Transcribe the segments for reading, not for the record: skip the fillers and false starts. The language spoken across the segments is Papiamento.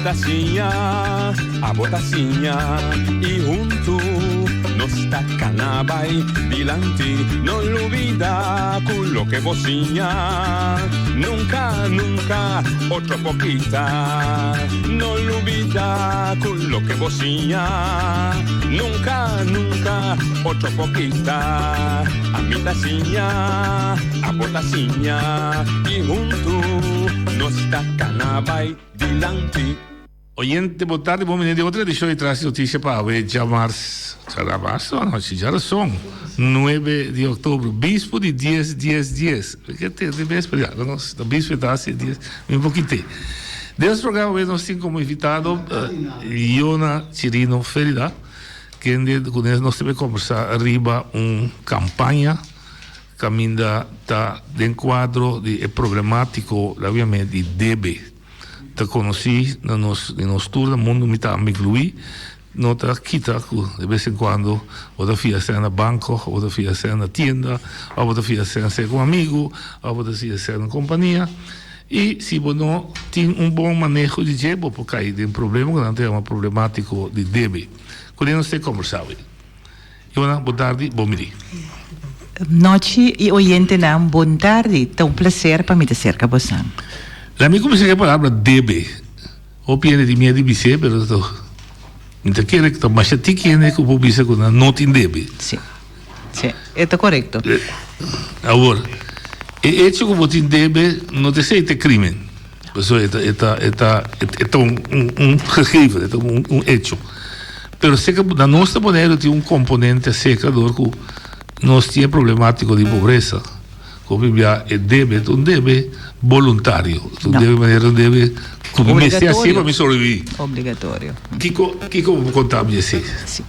ta siña, abo ta siña y huntu nos ta cana bay dilanti. No lubida cu loke bo siña nunca, nunca otro por kita. No lubida cu loke bo siña nunca, nunca otro por kita. Ami ta siña, abo ta siña y huntu nos ta cana bay dilanti. Oyente bo tardi bon bini den otro edicion di Tras di Noticia pa awe djamars, djaramars no anochi, djarason nuebe di october, bispo di dies dies dies, ke te di bispo ya no nos ta bispo ta hasi dies mi por kite. Den nos programa awe nos tin como invitado Yona Chirino Ferida kende ku nos ta bay combersa riba un campaña Caminda ta den cuadro di e problematico labiamente di debe. Ta conoci na nos di nos tur na mundo mi tambe inclui, no ta kita cu de bes en cuando bo ta fia esena na banco, bo ta fia esena na tienda, of bo ta fia esena cerca un amigo, of bo ta fia esena na compania. Y si bo no tin un bon maneho di dje bo por cay den problema cu nan ta yama problematico di debe. Cu den nos ta combersa awe. Yona, bon tardi, bon bini. Nochi y oyentenan, bon tardi. Ta un placer pa mi ta cerca bosan. Laat mi cuminsa cu e palabra debe. Hopi hende tin miedu di bis'é, pero ta mi ta kere cu ta masha tiki hende cu por bisa cu nan no tin debe. Si, si, e ta corecto. Awor, e hecho cu bo tin debe no ta esey ta e crimen. Pasobra e ta, e ta, e ta, e ta un, un, un gegeven, e ta un, un hecho. Pero seka na nos ta Boneiru tin un komponente aserka dor ku nos tin e problemátiko di pobresa. Ku hopi bia e debe ta un debe boluntario, ta un debe manera un debe ku mi mester hasi pa mi sobreviví. Obligatorio. Kiko kiko bo por konta mi esei?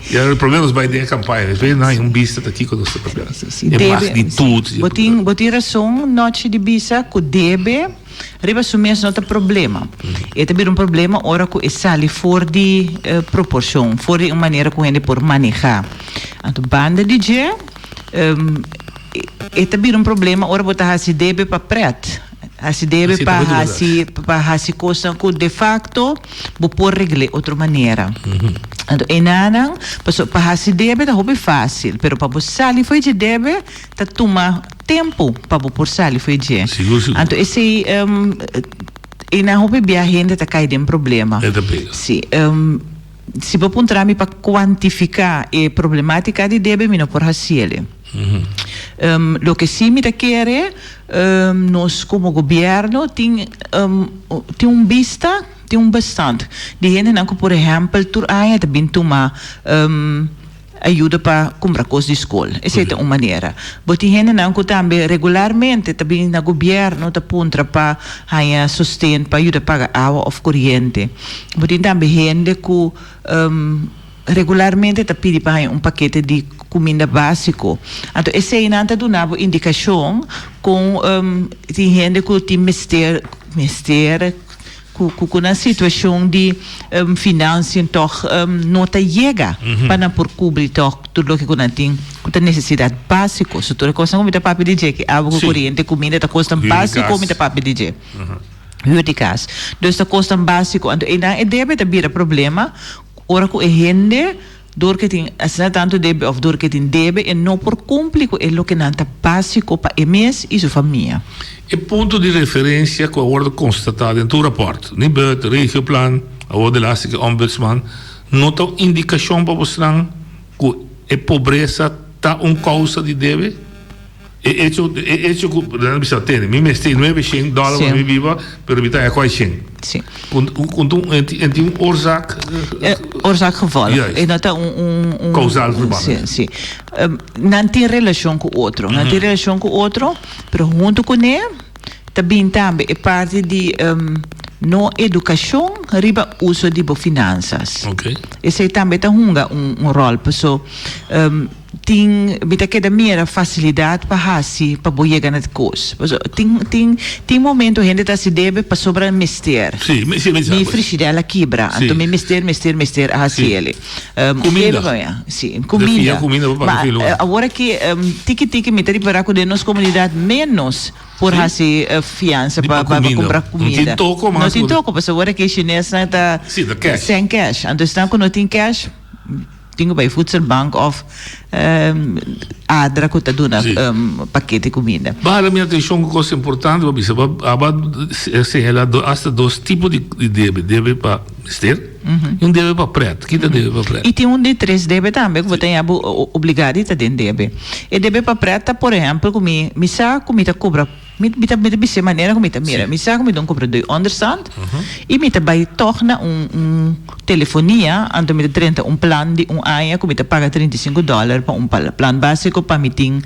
Ya promé nos bai den e kampaña, despues nan haña un bista ta kiko nos ta papia. E magnitut. Bo tin bo tin rason Nochi di bisa ku debe. Riba su mes no ta problema. E ta bira un problema ora ku e sali for di proporshon, for di un manera ku hende por manehá. Anto banda di dje, e ta bira un problema ora bo ta hasi debe pa prèt, hasi debe pa hasi pa hasi kosnan ku defakto bo por regl'é otro manera. Anto enanan, pasobra pa hasi debe ta hopi fásil, pero pa bo sali for dje debe ta tuma Tempu pa bo por sali fo'i dje. Sigur, sigur. Anto esei e nan hopi bia hende ta kai den problema. E ta pega. Si. Si bo puntra mi pa kuantifiká e problematika di debe mi no por hasiel. Loke si mi ta kere nos komo gobièrnu tin tin un bista, tin un bestand di hendenan ku por ehèmpel tur aña ta bin tuma Ayuda pa kumpra kos di skol. Esei ta un manera. Bo tin hendenan ku tambe regularmente ta bini na gobièrnu ta puntra pa haña sosten pa yuda paga awa òf koriente. Bo tin tambe hende ku regularmente ta pidi pa haña un pakete di kuminda básiko. Anto eseinan ta duna bo indikashon kon tin hende ku tin mester mester. Ku ku nan situashon di finansien tòg no ta yega pa nan por kubri tòg tur loke ku nan tin ku ta nesesidat básiko. So tur e kosnan ku mi ta papia di dje, ki awa ku koriente, kuminda ta kosnan básiko mi ta papia di dje. Hür di kas. Dus ta kosnan básiko. Anto einan e debe ta bira problema ora ku e hende Dor ke tin asina tantu debe òf dor ke tin debe e no por kumpli ku e lokenan ta básiko pa e mes i su famia. E punto di referensia ku a wòrdu konstatá den tur rapòrt, Nibud, Regioplan, awor de laatste ke Ombudsman, no ta un indikashon pa bosnan ku e pobresa ta un kousa di debe? E hecho, e hecho ku nan a bisa tene, mi mester nuebe shen dòler pa mi biba, pero mi ta haña kuai shen. Sí. Ku ku un e tin e tin un oorzaak. Oorzaak gevolg. Juist. E no ta un un un. Kausaal verband. Sí, sí. Nan tin relashon ku otro. Nan tin relashon ku otro, pero huntu kuné ta bin tambe e parti di no edukashon riba uso di bo finansas. Oké. Esei tambe ta hunga un un ròl, paso. Tin, mi ta keda mira facilidad pa haci pa bo yega na cos. Pasobra tin, tin, tin momento hende ta haci debe pasobra mester. Sí, mi, sí, mi sa Mi pues. frigidel a kibra, Sí. anto mi mester, mester, mester a haci Sí. ele. Cuminda. Debe pa mi, sí, De cuminda. fia cuminda pa paga Ma, fin lugar. awor aki, tiki tiki mi ta ripara cu den nos comunidad menos por Sí. haci fiansa Di pa, pa pa cuminda. cumpra No tin cuminda. toko mas No tin cu. toko, pasobra awor aki chines. pensionisnan ta Sí, ta cash. Sen cash. Anto esnan ku no tin cash tin ku bai voedselbank òf Adra ku ta duna pakete kuminda. Ba hala mi atenshon ku kos importante bo bisa. Bo aba señala asta dos tipo di debe. Debe pa mester i un debe pa pret. Ki ta debe pa pret? I tin un di tres debe tambe ku bo ta yabu obligá di ta den debe. E debe pa pret ta por ehèmpel ku mi mi sa ku mi ta kobra. Mi mi ta mi ta bis'é manera ku mi ta mira. Mi sa ku mi ta un kobradó di ònderstant i mi ta bai tòg na un un telefonia, anto mi ta drenta un plan di un aña ku mi ta paga 35 dòler pa un plan básiko pa mi tin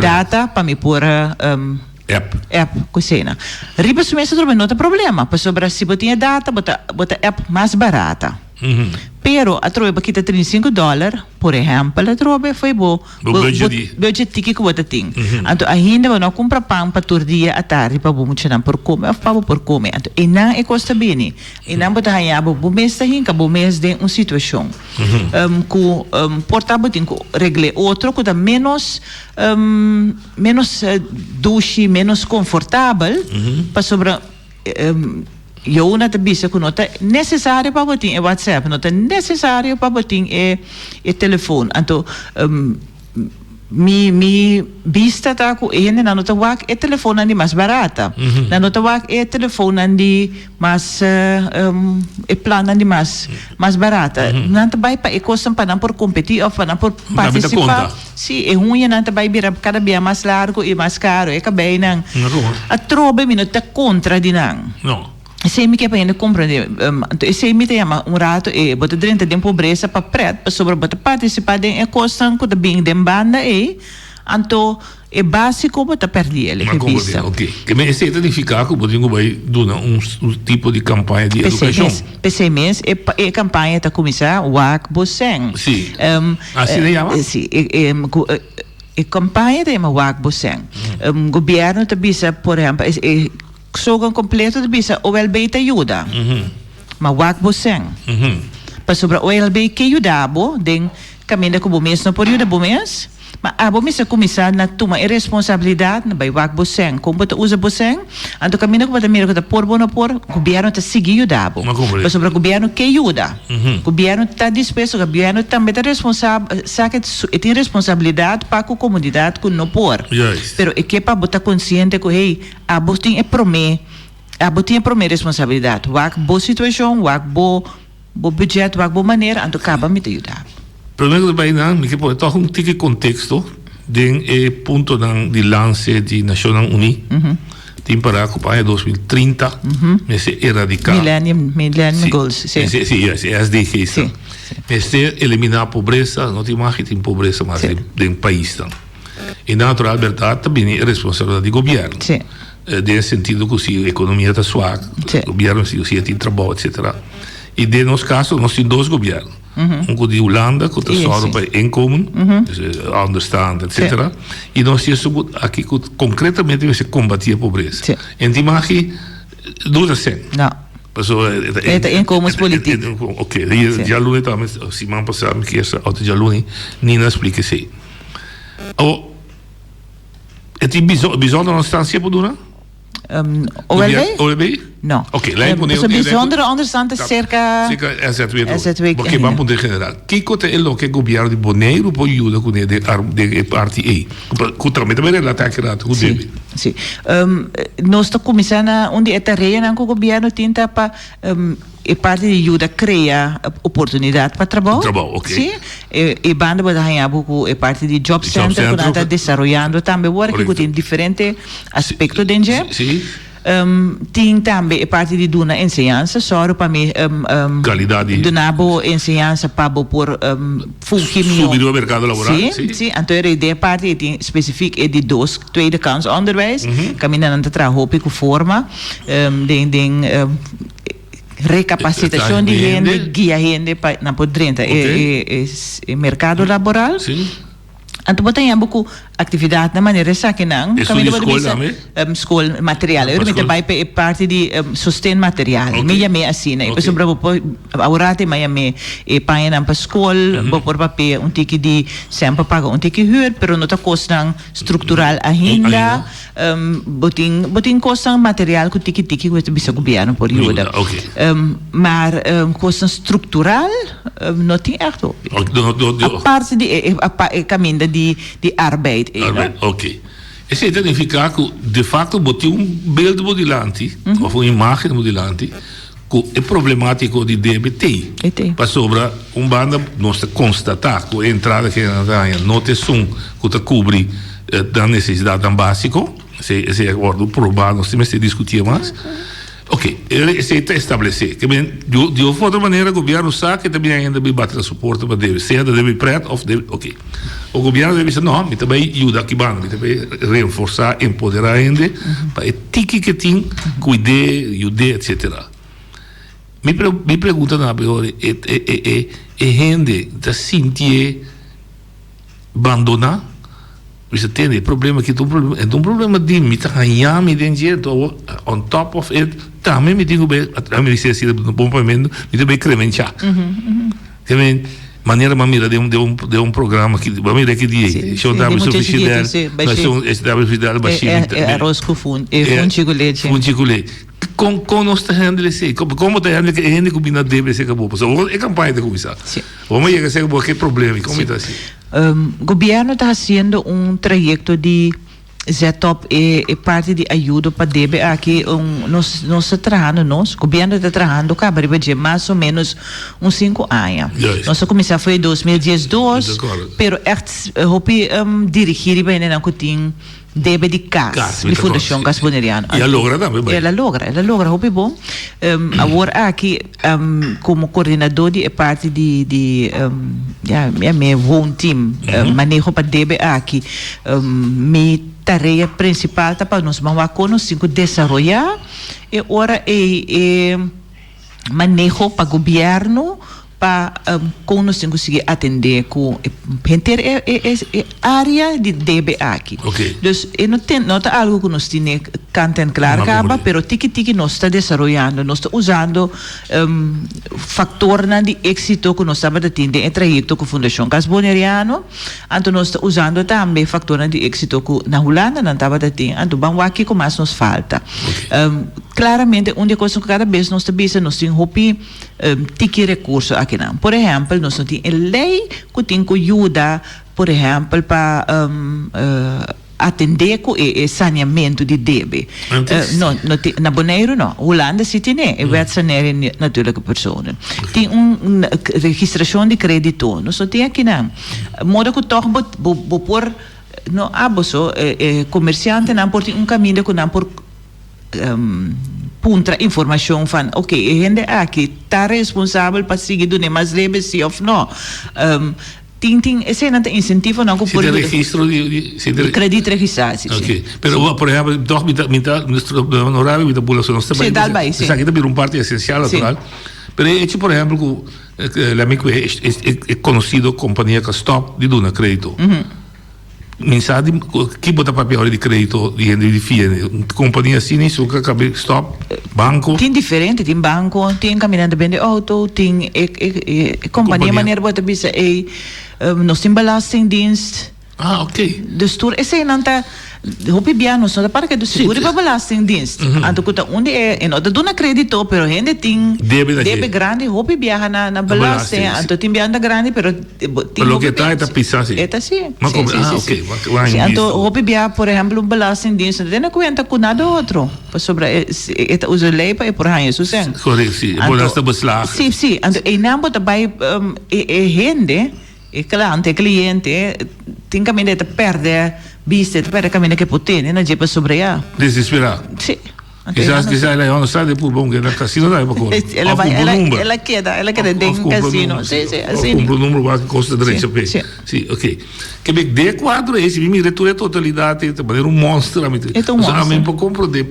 data pa mi por App. app ku eseinan. Riba su mes atrobe no ta problema, pasobra si bo tin e data bo ta bo ta app mas barata. Pero atrobe bo kita 35 dòler, por ehèmpel atrobe fo'i bo Bo budget di. Budget tiki ku bo ta tin. Anto ainda bo no a kumpra pan pa tur dia atardi pa bo muchanan por kome òf pa bo por kome. Anto einan e kos ta bini. Einan bo ta haña bo, bo mes ta hinka bo mes den un situashon ku por ta bo tin ku regl'é otro ku ta ménos ménos dushi, ménos konfortabel pasobra. Yona ta bisa ku no ta nesesario pa bo tin e WhatsApp, no ta nesesario pa bo tin e e telefon. Anto mi mi bista ta ku e hendenan no ta wak e telefonnan di mas barata. Nan no ta wak e telefonnan di mas e plannan di mas mas barata. Nan ta bai pa e kosnan pa nan por kompetí òf pa nan por partisipá. Sí, e huñanan ta bai bira kada bia mas largu i mas karu, e kabeinan. Atrobe mi no ta kontra di nan. No. Esei mi ke pa hende komprendé. Anto esei mi ta yama un rato e bo ta drenta den pobresa pa pret, pasobra bo ta partisipá den e kosnan ku ta bin den banda ei, anto e básiko bo ta pèrdí el, e Ma ke bisa. komprendé, oké. Ke men esei ta nifiká ku bo tin ku bai duna un tipo di kampaña di P'esei edukashon. mes, p'esei mes e e kampaña ta kuminsá Wak bo sèn. Sí. Asina e yama? Sí, e e ku e kampaña ta yama Wak bo sèn. Gobièrnu ta bisa, por ehèmpel, e e slogan kompleto ta bisa OLB ta yuda, ma wak bo sèn. Pasobra OLB ke yuda bo den kaminda ku bo mes no por yuda bo mes. Ma abo mester kuminsá na tuma e responsabilidat na bai wak bo sèn. Kon bo ta usa bo sèn? Anto kaminda ku bo ta mira ku ta por bo no por, gobièrnu ta sigui yuda bo. Pasobra gobièrnu ke yuda. Gobièrnu ta dispuesto, gobièrnu tambe ta responsabel, sa ke e tin responsabilidat pa ku komunidat ku no por. Pero e ke pa bo ta konsiente ku hey, abo tin e promé, abo tin e promé responsabilidat. Wak bo situashon, wak bo. Bo budget wak bo manera anto kaba mi ta yuda bo. Prome ku ta bai nan mi ke pone tòg un tiki konteksto den e puntonan di lanse di Nashonnan Uní. Tin pará ku pa aña 2030 mester eradiká. Millennium, Millennium Goals, si. Si, si, yes, e SDG's nan. Mester eliminá pobresa, no tin mas ke tin pobresa mas den paisnan. I natural bèrdat ta bini e responsabilidat di gobièrnu. Den e sentido ku si ekonomia ta swak, gobièrnu si si e tin trabou etsetera. I den nos kaso nos tin dos gobièrnu. Un ku di Hulanda ku ta sòru pa e inkomen, dus e onderstand etsetera. I nos tin esun ku aki ku konkretamente mester kombatí e pobresa. En tin maki duna sèn. Pasobra e ta inkomenspolitiek. Oke, djaluni tambe siman pasá mi kier sa òf djaluni Nina a splika esei. Awor. E tin bijzondere onderstand por duna? OLB? OLB? No. Oké, lei pone So bijzondere onderstand ta cerca Cerca SZW. SZW. Oké, ban punto general. Kiko ta e loke gobierno di Boneiru por yuda kuné den den e parti ei? Ku tambe ta bai relatá ki rato ku debe. Si, si. Nos ta kuminsá na un di e tareanan ku gobierno tin ta pa E parti di yuda krea oportunidat pa trabou. Trabou, ok. Sí. E, e banda bo ta haña bo ku e parti di job center ku nan ta desaroyando tambe awor aki ku tin diferente aspekto den dje. Sí. Tin tambe e parti di duna enseñansa, sòru pa mi Kalidat di. duna bo enseñansa pa bo por fungi mihó. Subi riba merkado laboral, Sí, sí. sí. Anto e den e parti e tin spesifik e di dos tweede kans onderwijs, kaminda nan ta traha hopi ku forma den den Rekapasitashon di hende, guia hende pa nan por drenta e merkado laboral. Anto bo ta yamba ku Actividadnan manera esakinan. Esun di skol tambe? Skol material. Mi ta bai pa e parti di sosten material. Mi yam'é asina. E pasobra bo por awor te yam'é e pañanan pa skol, bo por papia un tiki di sèn pa paga un tiki hür, pero no ta kosnan struktural ainda. Bo tin bo tin kosnan material ku tiki tiki ku ta bisa gobièrnu por yuda. Maar kosnan struktural no tin ègt hopi. Aparte di e kaminda di di arbeid ei, no? Arbeid, ok. Esei ta nifiká ku de fakto bo tin un beeld bo dilanti, òf un imágen bo dilanti, ku e problemátiko di debe t'ei. E t'ei. Pasobra un banda nos ta konstatá ku e entrada ku nan ta haña no ta esun ku ta kubri nan nesesidatnan básiko. Esei esei a wòrdu probá, nos tin mester diskutié mas. Ok, esei ta establesé. Ke men, di un of otro manera gobièrnu sa ke ta bini hende bin bati na su porta pa debe, sea ta debe prèt òf debe, ok. O gobièrnu debe bisa, no, mi ta bai yuda aki banda, mi ta bai reforsá, empoderá hende pa e tiki ke tin kuid'é, yud'é, etsetera. Mi pre, mi pregunta na bo e e e e hende ta sintié bandoná? Bisa tende e problema aki ta un problema, e ta un problema di mi ta haña mi den dje, enton awor on top of it tambe mi tin ku bai, mi bisa asina na bon papiamentu, mi ta bai kremenchá. Ke men manera mi a mira den un den un den un programa ki bo a mira ki dia ei, shon ta habri su frigider, shon ta habri frigider bashí mi ta. E aros ku fun, e funchi ku lechi. Funchi ku lechi. Kon kon nos ta handle esei? Kon bo ta handle e hende ku bini na debe esei ka bo? Pasobra awor e kampaña ta kuminsá. Bo a yega esei ku bo ke problema i kon mi ta hasi? Gobierno ta haciendo un trayecto di zet op e e parti di ayudo pa debe aki un nos nos ta trahando nos gobierno ta trahando caba riba dje mas o menos un cinco aña. Nos a cuminsa for e 2012 pero echt hopi dirigi riba hendenan cu tin Debe di kas di Fundashon Kas Boneriano. I a logra tambe bai. El a logra, el a logra hopi bon. Awor aki komo koordinadó di e parti di di ya mi a mi woonteam maneho pa debe aki mi tarea prinsipal ta pa nos ban wak kon nos tin ku desaroyá e ora ei e maneho pa gobièrnu pa kon nos tin ku sigui atendé ku henter e área di debe aki. Dus e no tin no ta algu ku nos tine kant en klar kaba, pero tiki tiki nos ta desaroyando, nos ta usando faktornan di éksito ku nos tabata tin den e trayekto ku Fundashon Kas Boneriano, anto nos ta usando tambe faktornan di éksito ku na Hulanda nan tabata tin, anto ban wak kiko mas nos falta. Klaramente un di e kosnan ku kada bes nos ta bisa nos tin hopi tiki rekurso akinan. Por ehèmpel, nos no tin e lei ku tin ku yuda, por ehèmpel, pa atendé ku e saneamentu di debe. No, no tin, na Boneiru no. Hulanda si tine e Wet Sanering Natuurlijke Personen. Tin un registrashon di krédito. Nos no tin akinan. Moda ku tòg bo bo por, no abo so, e komersiantenan por tin un kaminda ku nan por puntra informacion van ok e hende aki ta responsabel pa sigui dun'e mas lebe si of no. Tin tin eseinan ta incentivonan cu Si por tin yuda. registro di di si tin Di krediet registratie, si. Ok, pero por ehempel toch mi ta mi ta nuestro horario mi ta bula so nos ta Si, dal bai, si. Esaki ta bira un parti esencial Si. natural. Pero e hecho por ehempel cu lami cu e e conocido compania cu a stop di duna credito. Mi sa di ki bo ta papia ora di kredito di hende di fia. Un kompania asina i su ka kabe stop banko. Tin diferente, tin banko, tin kaminda ta bende outo, tin e e e kompania manera bo ta bisa ei nos tin belastingdienst. Ah ok. Dus tur eseinan ta hopi bia nos no ta para ketu sigur riba belastingdienst. Anto ku ta un di e e no ta duna kredito pero hende tin debe grandi hopi biaha na belasting anto tin biaha no ta grandi pero Pero loke ta e ta pisa si. E ta si. Ma Si, si, ah, si, ok. si. Ma ma Si, anto visto. hopi bia, por ehempel, un belastingdienst no ta tene kuenta ku nada otro, pasobra e e ta usa lei pa e por haña su sèn. Correct, si. E por Anto, hasta beslag. si, si. Anto einan bo ta bai e e hende, e klant, e kliente, tin kaminda e ta pèrdè bista, e ta pèrdè kaminda ke por tene na dje pasobra ya. Desesperá. Si. Kisas kisas el a yòn sa de purba un keda kasino tambe pa kore. El a Of bai, kumpra el a, un number. el a keda, el a keda den Of kumpra un kasino. number, Sí, sí, Of así. kumpra un number wak kos ta drecha Sí, p'e. sí. Sí, ok. Ke bek de kuadro ei, si mi mira tur e totalidat ei ta manera un monster ami. E ta un Pasobra ami monster. por komprondé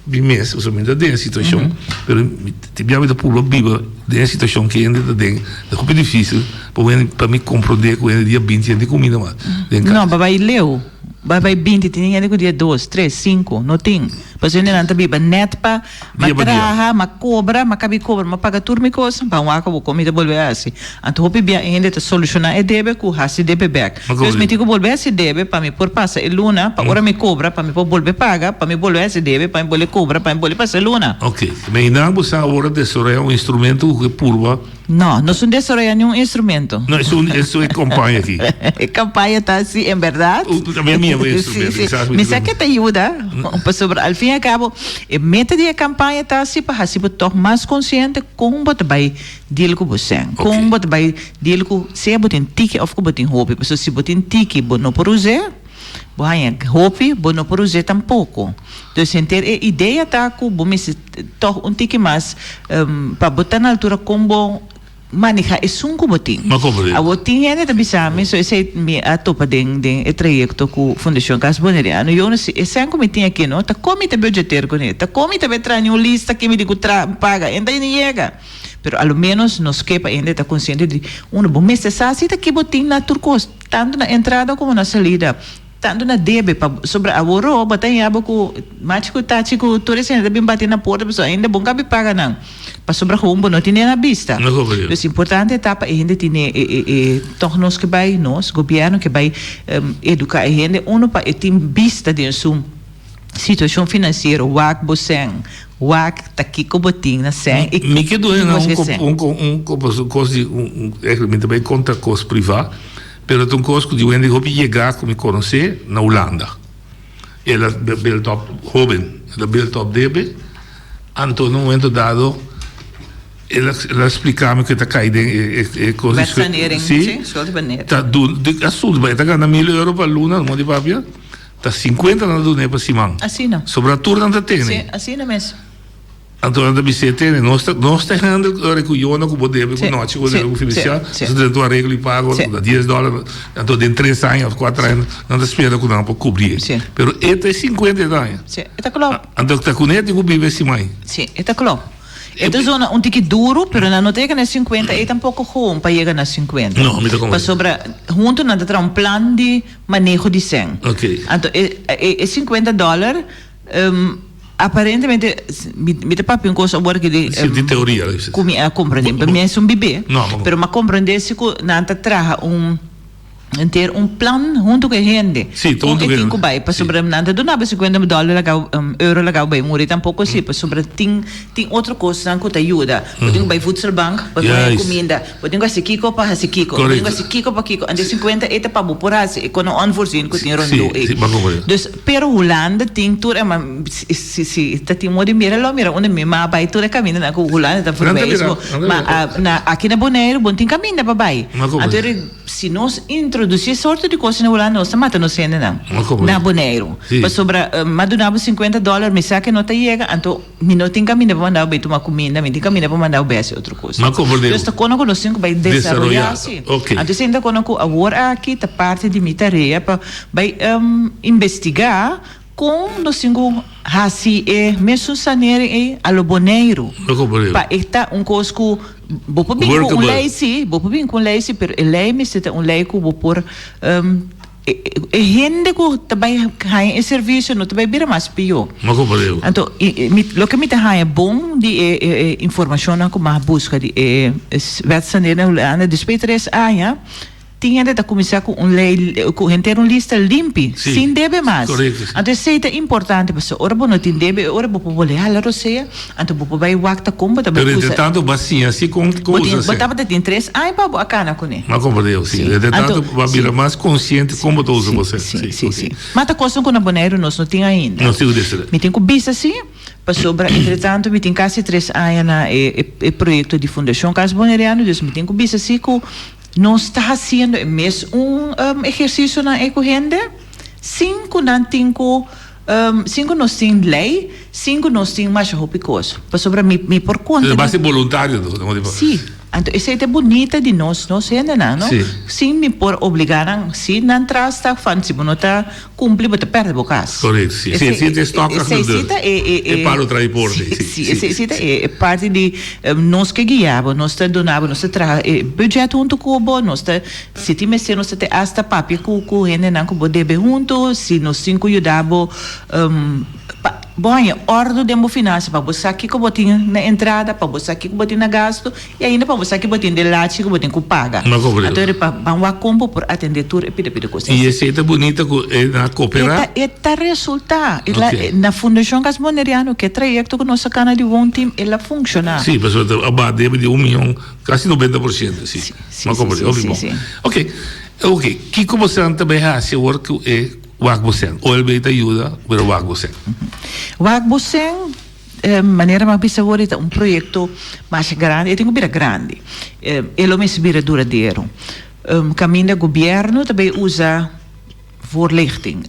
mi mes, pasobra mi ta den e situashon, pero mi tin bia mi ta purba biba den e situashon ku hende ta den. Ta hopi difisil pa pa mi komprondé ku hende dia binti hende kuminda mas den kas. No, pa bai leu. Bai bai 20, tin hende ku dia dos, tres, sinku, no tin. Pasobra hendenan ta biba nèt pa ma Dia pa dia. traha, ma kobra, ma kabi kobra, ma paga tur mi kos, ban wak awor kon mi ta bolbe hasi. Anto hopi bia e hende ta solushoná e debe ku hasi debe bèk. Ma Dus mi komprende. tin ku bolbe hasi debe pa mi por pasa e luna, pa ora mi kobra, pa mi por bolbe paga, pa mi bolbe hasi debe, pa mi bolbe kobra, pa mi bolbe pasa e luna. Ok. Imaginá bo sa awor a desaroyá un instrumento ku ke purba. No, nos no desaroyá niun instrumento. No, esun, esun e kampaña aki. E kampaña ta así, en bèrdat. Mi a mira bo instrumento, Sí, sí. kisas Mi sa ke ta yuda, pasobra al fin i al kabo e meta di e kampaña ta así pa hasi bo tòg mas konsiente kon bo ta bai deal ku bo sèn, kon bo ta bai deal ku sea bo tin tiki òf ku bo tin hopi. Pasobra si bo tin tiki bo no por us'é. Bo haña hopi, bo no por us'é tampoko. Dus henter e idea ta ku bo mester tòg un tiki mas pa bo ta na altura kon bo manehá esun ku bo tin. Awor tin hende ta bisa mi, so esei mi a topa den den e trayekto ku Fundashon Cas Boneriano, yo no si e sèn ku mi tin aki no, ta kon mi ta budgeteer kuné? Ta kon mi ta bai traha ni un lista ke mi di ku traha paga? Enta ni yega. Pero a lo ménos nos ke pa hende ta konsiente di uno bo mester sa si ta ki bo tin na tur kos. Tantu na entrada komo na salida, tantu na debe pa sobra aworó bo ta haña bo ku machi ku tachi ku tur esei ta bin bati na porta pasobra ainda bo no kabi paga nan pasobra gewoon bo no tene na bista. Dus importante ta pa e hende tene e e e tòg nos ke bai nos gobièrnu ke bai eduká e hende uno pa e tin bista den su Situacion financiero, wak bo sèn, wak ta kico bo tin na sèn i Mi ke duna kico un bo sèn. un un un cos di un un mi ta bay conta cos priva pero ta un cos cu di wende hopi yega cu mi conoce na Hulanda el a build up hoben el a build up debe anto na un momento dado el a el a splica mi cu e ta cay den e e cos di Wetsanering, si schuldbanering. ta dun asunto e ta gana mil euro pa luna modo di papia. Ta sinkuenta nan ta dun'é pa siman. Asina. Sobra tur nan ta tene. Sí, asina mes. Anto nan ta bis'é, Tene, nos ta, nos ta handel ora ku yona ku bo debe, ku Sí, nochi ku bo sí, debe ku sí, Felicia, sí. nos ta drenta un areglo di pago, Sí. ku ta dies dòler, anto den tres aña òf kuater aña nan ta spera ku nan por kubrié. Sí. Pero e ta e sinkuenta e ta haña. Sí, e ta klòp. Anto ta kuné tin ku biba e siman. Sí, e ta klòp. E ta zona un tiki duru, pero nan no ta yega na sinkuenta, ei tampoko gewoon pa yega na sinkuenta. No, mi ta komprendé. Pasobra huntu nan ta traha un plan di. Maneho di sèn. Anto e e sinkuenta dòler aparentemente mi ta papia un kos awor aki di Si di teoria. Ku mi a komprendé. Pa mi es un bibé. Pero mi a komprendé si ku nan ta traha un henter un plan huntu ku e hende. Si, Kon e tin ku bai. Pasobra nan ta duna bo sinkuenta dòler laga euro laga bo bai muri tampoko si. Pasobra tin tin otro kosnan ku ta yuda. Bo tin ku bai voedselbank pa haña kuminda. Bo tin ku hasi kiko pa hasi kiko. Bo tin ku hasi kiko pa kiko. Anto e sinkuenta ei ta pa bo por hasi e kono onvoorzien ku tin rondó ei. Dus, pero Hulanda tin tur e ma si si ta tin modo di mira lo mira unda mi ma bai tur e kamindanan ku Hulanda ta verwijs bo. Ma na aki na Boneiru bo no tin kaminda pa bai. Anto si nos introdusí e sorto di kos na Hulanda nos ta mata nos hendenan na Boneiru. Pasobra mi a duna bo sinkuenta dòler mi sa ke no ta yega anto. Mi no tin kaminda pa manda bo bai tuma kuminda, mi tin kaminda pa manda bo bai hasi otro kos. Ma komo Dios ta kono ku nos tin ku bai desaroyá si. Anto esei ta kono ku awor aki ta parti di mi tarea pa bai investigá kon nos tin ku hasi e mesun sanering ei a lo Boneiru. Pa e ta un kos ku bo por bin ku un lei si, bo por bin ku un lei si, pero e lei mester ta un lei ku bo por E hende ku ta bai haña e servisio no ta bai bira mas pió. Anto, loke mi ta haña bon di e informashonnan ku mi a buska di e wetsanering na Hulanda, despues di tres aña, tin hende ta kuminsá ku un lei, ku henter un lista limpi, sin debe mas. Anto esei ta importante pasobra ora bo no tin debe, e ora bo por bolbe hala rosea, anto bo por bai wak ta kon bo ta bai Pero usa. entretanto bo a siña si kon Bo usa tin, bo sèn. tabata tin tres aña pa bo a kana kuné. M'a komprendé, si. Sí. Entretanto Anto, bo a bira sí. mas konsiente kon bo ta usa Sí, bo sèn. sí, Sí, sí, ok. sí. Ma ta kosnan ku na Boneiru nos no tin ainda. Nos tin ku desere. Mi tin ku bisa sí, pasobra entretanto mi tin kasi tres aña na e e proyekto di Fundashon Kas Boneriano, dus mi tin ku bisa sí ku nos ta hasiendo e mes un ehersisionan ei ku hende sin ku nan tin ku Sin ku nos tin lei, sin ku nos tin masha hopi kos. Pasobra mi mi por konta Ta di. base boluntario to, no di. Sí. Anto esei ta e bunita di nos, nos hendenan, no? Sí. Sin mi por obligá nan, si nan tras ta van, si bo no ta cumpli bo ta perde bo cas. Correcto, sí. Esei, Sí, sí, ta e esei sí ta e, e, E e, palo tra'i porta, sí, sí, sí, sí, esei sí ta sí. e, e parti di nos ke guia bo, nos ta duna bo, nos ta traha e budget hunto ku bo, nos ta, si tin mester nos ta te hasta papia ku, ku hendenan ku bo debe hunto, si nos tin ku yuda bo pa bo haña ordo den bo finansa, pa bo sa kiko bo tin na entrada, pa bo sa kiko bo tin na gasto. I ainda pa bo sa ki bo tin den lachi ku bo tin ku paga. No kobr'é. Anto pa ban wak kon bo por atendé tur e pida pida kos. I esei ta bunita ku e na koperá? E ta e ta resultá. E la Oké. Na Fundashon Cas Boneriano ku e trayekto ku nos a kana di Woonteam e la funshoná. Sí, pasobra ta a baha debe di un mion, kasi 90%, sí. Sí, sí, M'a sí, komprendé. sí, Hopi sí, bon. sí. Oké, oké, kiko boso ta bai hasi awor ku e Wak Bosen? OLB ta yuda, pero Wak Bosen. Wak Bosen. Manera mi a bisa awor e ta un proyekto masha grandi, e tin ku bira grandi. E lo mester bira duradero. Kaminda gobièrnu ta bay usa voorlichting,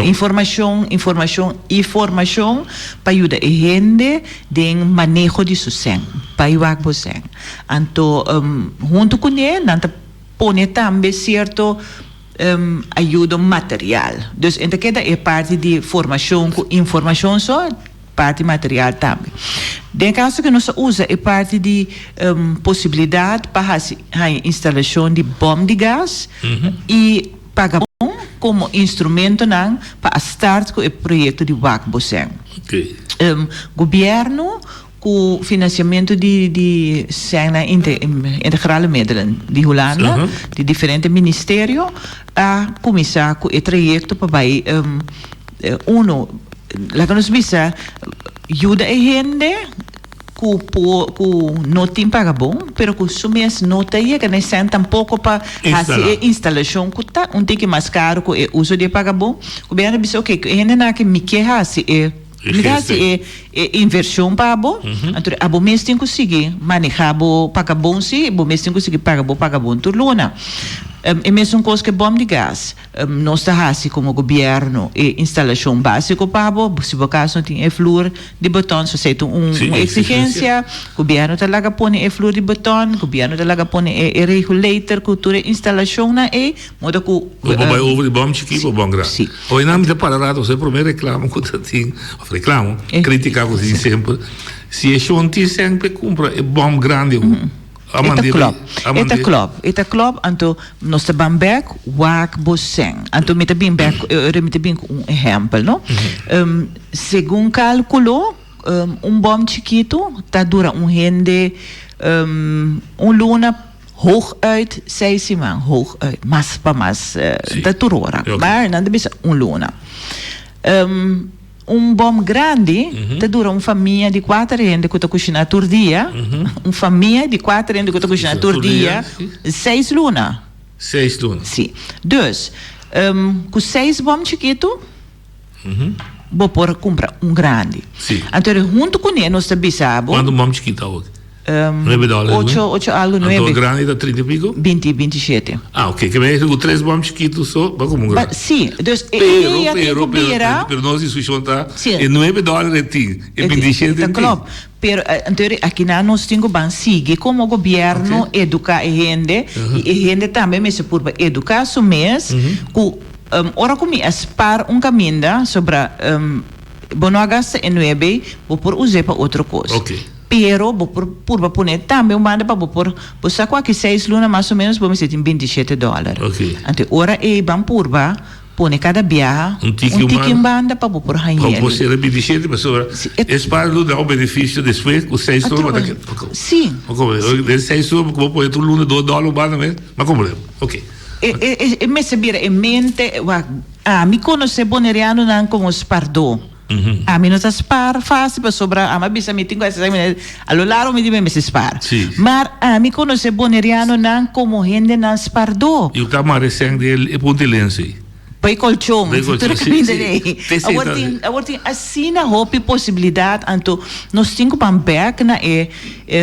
informashon, informashon i formashon pa yuda e hende den maneho di su sèn, bay wak bo sèn. Anto huntu kuné nan ta pone tambe sierto ayudo material. Dus e ta keda e parti di formashon ku informashon so, parti material tambe. Den e kaso ku nos a usa e parti di posibilidat pa hasi haña instalashon di bòm di gas i paga bon komo instrumentonan pa a start ku e proyekto di wak bo sèn. Gobièrnu Ku finansiamentu di di sènnan integrale middelen di Hulanda, di diferente ministerio, a kuminsá ku e trayekto pa bai uno, laga nos bisa, yuda e hende ku por ku no tin paga bon, pero ku su mes no ta yega na e sèn tampoko pa hasi e instalashon ku ta un tiki mas karu ku e uso di e paga bon. Gobièrnu a bisa oke, ku e hendenan aki mi ke hasi e. Mi ta hasi e e inversion pa bo, anto abo mes tin ku sigui maneha bo pagabon si, bo mes tin ku sigui paga bo pagabon tur luna. E mesun kos ku e bòm di gas. Nos ta hasi komo gobièrnu e instalashon básiko pa bo, si bo kas no tin e flur di beton, so esei ta un un eksigensia, gobièrnu ta laga pone e flur di beton, gobièrnu ta laga pone e regulator ku tur e instalashonnan ei, Moda ku. Bo por bai over di bòm chikí pa bòm grandi. Sí. Oye nan mi ta para rato pasobra e promé reklamo ku ta tin, òf reklamo, kritika ku tin semper, si e shon tin sèn p'e kumpra e bòm grandi awo. A E ta mand'é klòp, a e ta mand'é. klòp, e ta klòp, anto nos ta ban bèk wak bo sèn. Anto mi ta bin bèk, ora mi ta bin ku un ehèmpel, no. Segun kálkulo, un bòm chikitu ta dura un hende un luna. Hooguit seis siman, hooguit, mas pa mas ta tur ora, maar nan ta bisa un luna. Un bom grandi ta dura un famia di kuater hende ku ta kushiná tur dia, un famia di kuater hende ku ta kushiná tur dia, seis luna. Seis luna. Si. Dus, ku seis bom chikitu bo por kumpra un grandi. Si. Anto huntu kuné nos ta bisa bo. Kuantu bom chikitu awor? Nuebe dòler. Ocho, ocho algo, nuebe. Anto grandi ta trinta i piko? Binti, binti shete. Ah, oké. Ke men ku tres bòm chikitu so, bo komo un grandi. Si, dus e idea tin ku bira. Pero, pero, pero nos diskushon ta, e nuebe dòler e tin, e binti shete e tin. Ta klòp. Pero, anto akinan nos tin ku ban sigui komo gobièrnu eduká e hende, i e hende tambe mester purba eduká su mes ku ora ku mi a spar un kaminda sobra bo no a gasta e nuebe, bo por us'é pa otro kos. Pero bo por purba pone tambe un banda pa bo por, bo sa cu aki seis luna mas o menos bo mester tin 27 dollar. Anto e ora ey ban purba pone cada biaha Un tiki un tiki un banda pa bo por haña Pa bo el. cera 27 pasobra Si, e. es para lo da un beneficio despues cu seis luna bo ta Atrobe, si. Den seis luna bo pone tur luna dos dollar un banda mes, ma como ok. E e e mester bira e mente, wak, ami conoce Bonerianonan como spardó. Ami no ta spaar fácil pasobra ami a bisa mi tin ku hasi esaki a lo largo mi di mi mester spaar. Sí. Maar ami konosé bonerianonan komo hendenan spardó. Yu ta mara esèn di e punta di lensu ei. Bai kolchon. Bai kolchon, Tur sí, kaminda sí. ei. P'esei Awor ta. tin awor tin asina hopi posibilidat anto nos tin ku ban bèk na e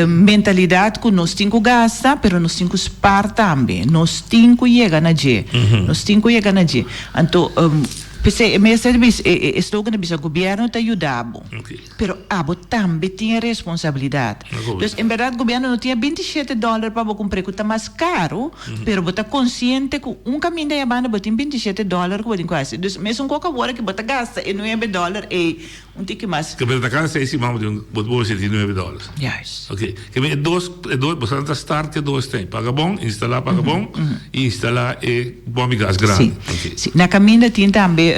mentalidat ku nos tin ku gasta pero nos tin ku spaar tambe. Nos tin ku yega na dje. Nos tin ku yega na dje. Anto. P'esei e mester ta bisa, e slogan ta bisa gobierno ta yuda bo, pero abo tambe tin e responsabilidad. Dus en berdad gobierno no tin e 27 dollar pa bo cumpra cu ta mas caro, pero bo ta consciente cu un caminda ya banda bo tin 27 dollar cu bo tin cu haci. Dus mesun coca awor aki bo ta gasta e nuebe dollar ey Un tiki mas. Ke ta kada seis siman bo tin bo bo seti nuebe dòler. Juist. Oké. Ke men e dos e dos bo ta start ke dos ten. Paga bon, instalá paga bon i instalá e bòm di gas grandi. Si. Oké. Si. Na kaminda tin tambe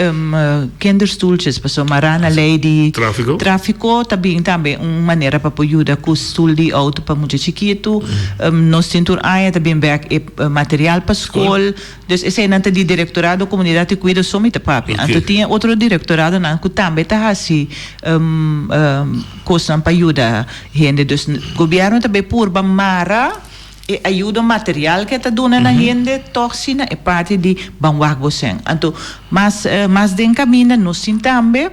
kinderstoeltjes pasobra mará na lei di Tráfiko. tráfiko ta bin tambe un manera pa por yuda ku stul di outo pa mucha chikitu. Nos tin tur aña ta bin bèk e material pa skol. Dus eseinan ta di Direktorado Komunidat i Kuido so mi ta papia. Anto tin e otro direktoradonan ku tambe ta hasi kosnan pa yuda hende. Dus gobièrnu ta bay purba mara e ayudo material ku e ta duna na hende tòg si na e parti di ban wak bo sèn. Anto mas mas den kaminda nos tin tambe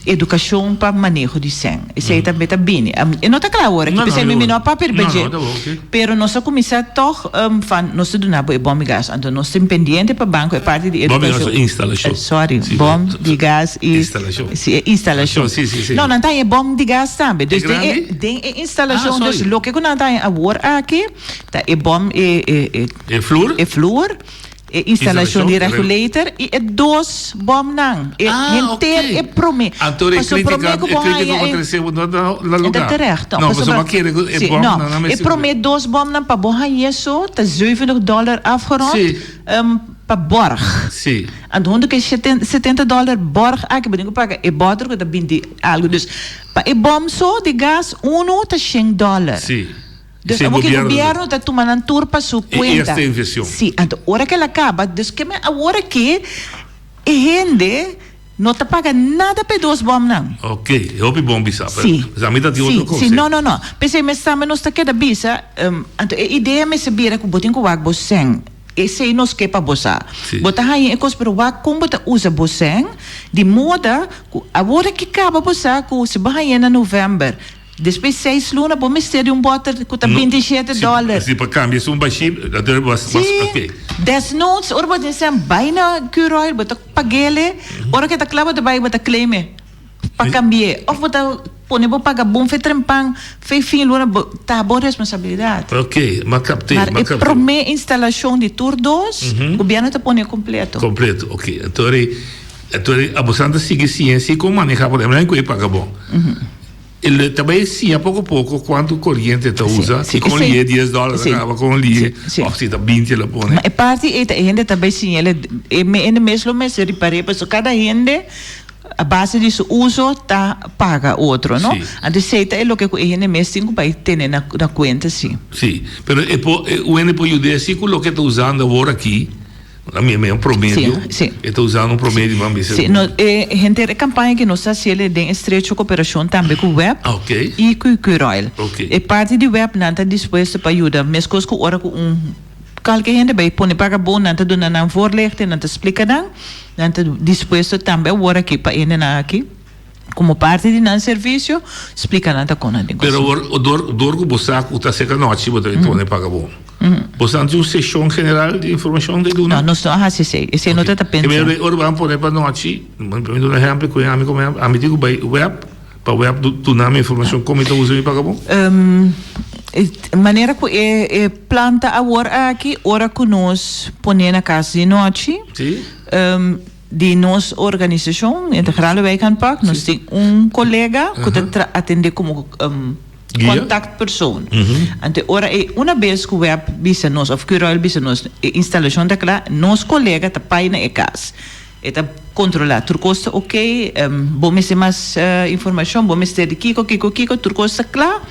edukashon pa maneho di sèn. Esei tambe ta bini. E no ta kla awor aki, p'esei mi no a papia riba dje. Pero nos a kuminsá tòg van nos ta duna bo e bòm di gas. Anto nos tin pendiente pa banko e parti di edukashon. Bòm di gas o instalashon? Sòri, bòm di gas i. Instalashon. Si, e instalashon. No, nan ta haña e bòm di gas tambe. E grandi? Den e instalashon, dus loke ku nan ta haña awor aki ta e bòm, e. E flur? E flur. E instalashon di regulator i e dos bomnan. E henter e prome. Anto e kritika e kritika ku bo trese bo no ta na luga. E ta terecht. No, pasobra bo kere ku e bomnan nan mester. E prome dos bomnan pa bo haña eso ta zeventig dollar afgerond pa borg. Si. Anto huntu ku e 70 dollar borg aki bo tin ku paga e bòter ku ta binti algu. Dus pa e bòm so di gas unu ta shen dollar. Si. Dus Si abo ki gobierno gobierno ta tuma nan tur pa su E cuenta. eerste inversion. Si, anto ora ke la caba, dus ke men awor aki e hende no ta paga nada pa e dos bomnan. Ok, e hopi bon bisa, pero Si, pues ami ta tin si, otro si, concepto. no, no, no. P'esei mes tambe nos ta keda bisa, anto e idea mester bira ku bo tin ku wak bo sèn. Esei nos ke pa bo sa. Si. Bo ta haña e kos, pero wak kon bo ta usa bo sèn, di moda ku awor aki kaba bo sa ku si bo hañ'é na novèmber, Despues seis luna bo mester di un boter ku ta 27 dòler. Si pa kambia esun bashí, Si, desnoods ora bo tin sèn bai na Curoil bo ta pag'ele, ora ke ta kla bo ta bai bo ta claim e pa kambi'é òf bo ta pone bo paga bon fe trempan fe fin luna bo ta bo responsabilidat. Ok, m'a kapt'é, Mar m'a e kapt'é. promé instalashon di tur dos, gobièrnu ta pone kompleto. Kompleto, ok. Anto anto abosan ta sigui siña si kon maneha por ehempel, nan ku e paga bon. E ta bay siña poco poco cuanto coriente ta usa y con lié dies dólar ta caba con lié of si ta binti el a pone. Ma e parti ey ta e hende ta bay siña el e hende mes lo mester ripar'é pasobra cada hende a base di su uso ta paga otro no. Anto esey ta e loke cu e hende mes tin cu bay tene na cuenta si. Si, pero e por un hende por yud'é si cu loke ta usando awor aki. A mi un promedio. Sí, sí. E ta usando un promedio ban bisa. Sí, no, e henter e campaña que nos ta haciendo den estrecho cooperacion tambe cu web okay. y cu Curoil. Okay. E parti di web nan ta dispuesto pa yuda, mescos cu ora cu un calke hende bay pone paga bon nan ta duna nan voorlichting, nan ta splica nan, nan ta dispuesto tambe awor aki pa hendenan aki. Como parti di nan servicio, splica nan ta con nan tin Pero awor, dor, dor cu bo sa cu ta cerca nochi bo ta bin pone paga bon. Bo sa tin un sesion general di informacion di duna? No, nos no a haci esey. Esey no ta ta pensa. Oké. Ora bo a pone pa nochi, mi duna un ehempel cu ami como ehempel, ami tin cu bay web, pa web duna mi informacion con mi ta usa mi paga bon? Manera cu e, e plan ta awor aki, ora cu nos pone na cas di nochi, Si. Di nos organisashon Integrale Wijkaanpak nos tin un kolega ku ta tra atendé komo kontaktpersoon. Anto e ora ei una bes ku web bisa nos òf Curoil bisa nos e instalashon ta kla, nos kolega ta pai na e kas. E ta kontrolá tur kos ta oke, bo mester mas informashon, bo mester di kiko kiko kiko, tur kos ta kla.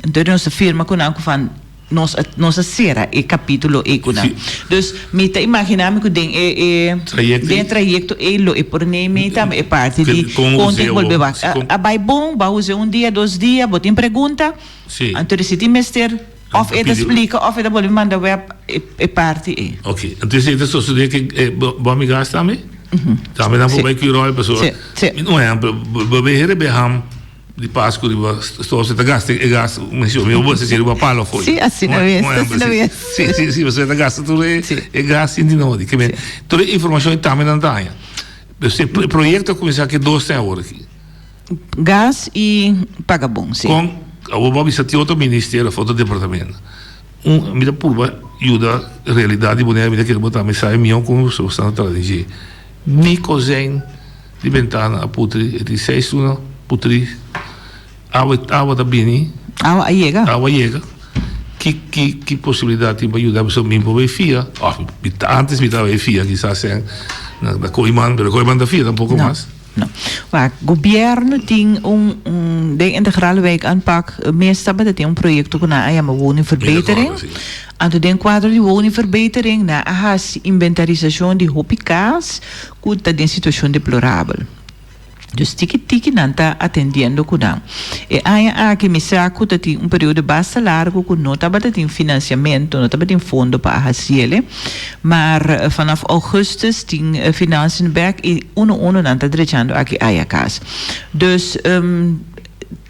Anto nos ta firma ku nan ku van. Nos a nos a sera e capítulo ei cu nan. Dus mi ta imagina mi cu den e e Trayecto den e trayecto ei lo e por neem tambe e parti di Con con tin useo, bolbe wak. si A con a bai bon, bo a usa un dia, dos dia, bo tin pregunta, Si. anto di si tin mester of A e ta pidi splica of e ta bolbe manda web e e parti ei. Ok, anto esei ta sosode cu e bo bo amigas tambe? Tambe nan por Si. bai Curoil pasobra Si, si. mi un ehempel, bo bo bay heribe ham. Di Pascu riba stof se ta gasta e gas mi mi bo se riba palo foi. Sí, asina mes, asina mes. Sí, sí, sí, pasobra ta gasta tur e e gas sin di nodi. Ke men tur e informashon tambe nan ta haña. Dus e proyecto a cuminsa aki dos aña awor aki. Gas y Pagabon, si. Con, awor bo a bisa tin otro ministerio of otro departamento. Un, mi ta purba yuda realidad di Bonaire, mi ta kere bo tambe sabi mihor con bo sta traha den dje. Mi kozijn di bentana a putri, e tin seis luna putri, awa, awa ta bini. Awa a yega. Awa a yega. Ki, ki, ki posibilidad tin pa yuda? Pasobra mi por bay fia, of mi ta, antes mi tabata bay fia kisas en na, na Kooiman, pero Kooiman ta fia tampoco mas. No. Wak, gobierno tin un, un, den integrale wijkaanpak mes tabata tin un proyecto cu nan a yama woningverbetering. Anto den cuadro di woningverbetering nan a haci inventarisacion di hopi cas cu ta den situacion deplorabel. Dus tiki tiki nan ta atendiendo cu nan. E aña aki mi sa cu ta tin un periodo basta largo cu no tabata tin financiamento, no tabatin fondo pa a haciele. Maar vanaf augustus tin financiën bek y uno uno nan ta drechando aki aya cas. Dus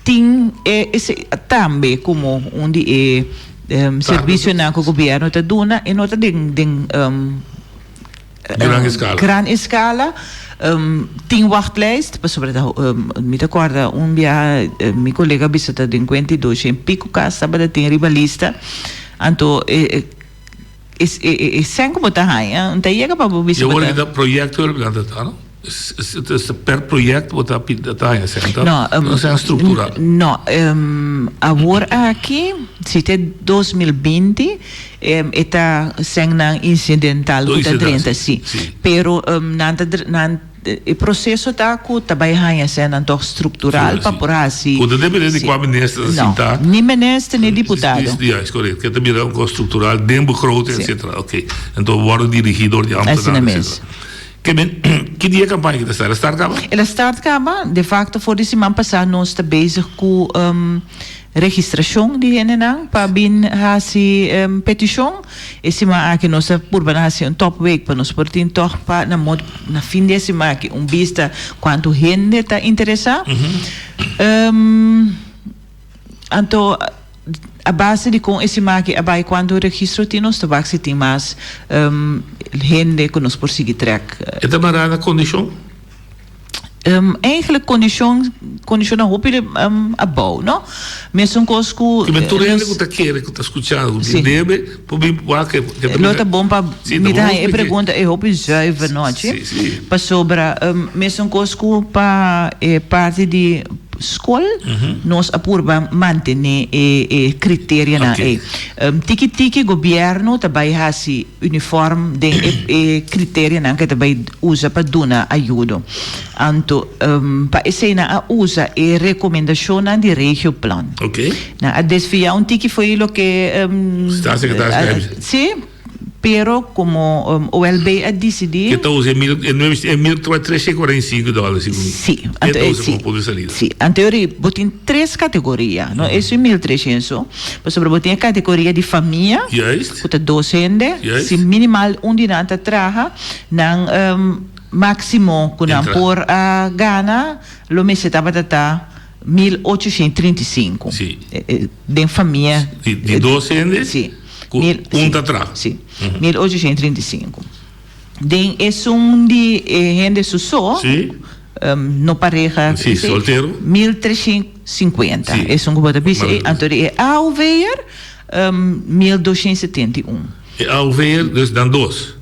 tin e esey tambe como un di e servicionan cu gobierno ta duna e no ta den den Gran escala. Gran escala. Tin wachtlijst pasobra ta mi ta corda un biaha mi colega a bisa ta den cuenta y dos shen pico cas tabata tin riba lista anto e E sèn ku bo ta haña no ta yega pa bo bisa bo ta. E proyekto lo ta ta no? Per proyekto bo ta ta haña sèn ta? No. No sèn struktural. No. Awor aki si te 2020 e ta sènnan insidental ku ta drenta si. Pero nan ta nan. E proseso ta ku ta bai haña sènnan tòg struktural pa por hasi. Ku ta depende di kua minister ta sintá. No, ni minister ni diputado. Ya, es korekto. Ke ta bira un kos struktural den begroting etsetera. Oké. Anto wòrdu dirigí dor di ámtenar etsetera. Ke men, ki dia e kampaña ki ta start? El a start kaba? El a start kaba. De fakto for di siman pasá nos ta bezig ku Registrashon di hendenan pa bin hasi petishon. E siman aki nos ta purba na hasi un topweek pa nos por tin tòg pa na mod na fin di e siman aki un bista kuantu hende ta interesá. Anto a base di kon e siman aki a bai kuantu registro tin nos ta wak si tin mas hende ku nos por sigui trèk. E ta mará na kondishon? Eigenlijk kondishon, kondishonnan hopi abou, no? Mesun kos ku. Kimen tur hende ku ta kere, ku ta skucha, ku tin debe, por bin wak e. Lo ta bon pa mi ta haña e pregunta e hopi zuiver no achi. Pasobra mesun kos ku pa e parti di skol nos a purba mantené e kriterianan ei. Tiki tiki gobièrnu ta bai hasi uniform den e kriterianan ku e ta bai usa pa duna ayudo. Anto pa esei nan a usa e rekomendashonnan di Regioplan. Nan a desviá un tiki fo'i loke Staatssecretaris. Sí, pero komo OLB a disidí. Ke ta usa e mil e nuebe e mil trescientos cuarenta y cinco dòler segun mi. Sí, Ke anto ta e usa sí. komo punto di salida. Sí, anto ori bo tin tres kategoria, no esun mil trescientos, pasobra bo tin e kategoria di famia, Juist. ku ta dos hende, Juist. si minimal un di nan ta traha, Nan máksimo ku nan por a gana lo mester tabata ta 1835. Sí. Den famia. Di dos hende? Sí. Ku un ta traha. Sí. 1835. Den esun di e hende su so. Sí. No pareha. Sí, soltero. 1350. Sí. Esun ku bo ta bisa. Anto di e AOV'er 1271. E AOV'er dus dan dos.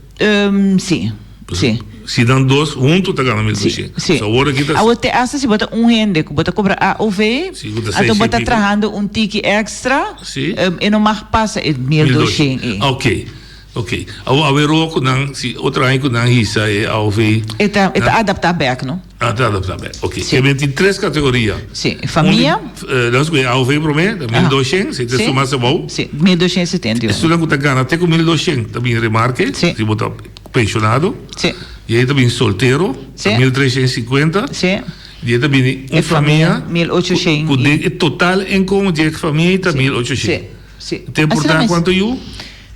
Sí, sí. Si nan dos huntu ta gana 1200. Sí, sí. So awor aki ta. Awor te hasta si bo ta un hende ku bo ta kobra AOV, Sí, ku ta anto bo ta 600 i pico. trahando un tiki extra, Sí. e no mag pasa e 1200 ei. Ok, ok. Awor awe ku nan, si otro aña ku nan hisa e AOV. E ta, e ta adaptá bèk, no? Ah, ta adaptá bèk. Ok. Sí. Ke men tin tres kategoria. Sí, famia. Un di, nos ku e AOV promé, ta 1200, si ta Sí. suma abou. Sí, 1271. Estunan ku ta gana te ku 1200 ta bin remarke, Sí. si bo ta penshonado. Sí. I ei ta bin soltero, Sí. ta 1350. Sí. I ei ta bini un E famia, famia, 1800 ku i- den e total inkomo di e famia ei ta Sí. 1800. Sí, sí. Te importá Asina mes. kuantu yu?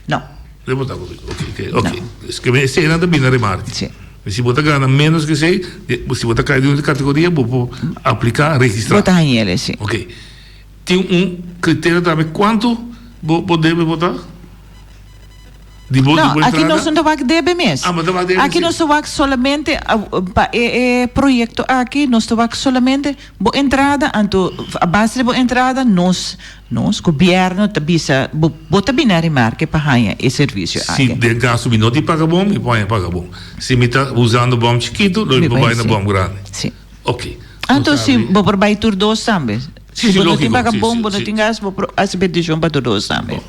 No. Te importá kuantu yu. Ok, ok, ok. Es ke eseinan ta bini na remarke. Sí. I si bo ta gana ménos ku esei, si bo ta kai den un kategoria, bo por apliká, registrá. Bo ta haña el, sí. Ok. Tin un kriterio tambe kuantu bo bo debe bo ta? Di bo, No, di bo aki entrada? nos no ta wak debe mes. Ah, bo ta wak debe Aki si. nos ta wak solamente pa e e proyecto aki nos ta wak solamente bo entrada, anto a base di bo entrada nos nos gobierno ta bisa bo bo ta bini na remarke pa haña e servicio Si aki. den caso mi no tin paga bon, mi por haña paga bon. Si mi ta usando bom chikitu, lo mi Mi por bai bai na si. bom grandi. Si. Ok. Anto Nos si sabi. bo por bai tur dos tambe. Si, Si si, bo no tin lógico. paga Si, bon, si, bo no si. tin gas, bo por haci peticion pa tur dos tambe. Bon.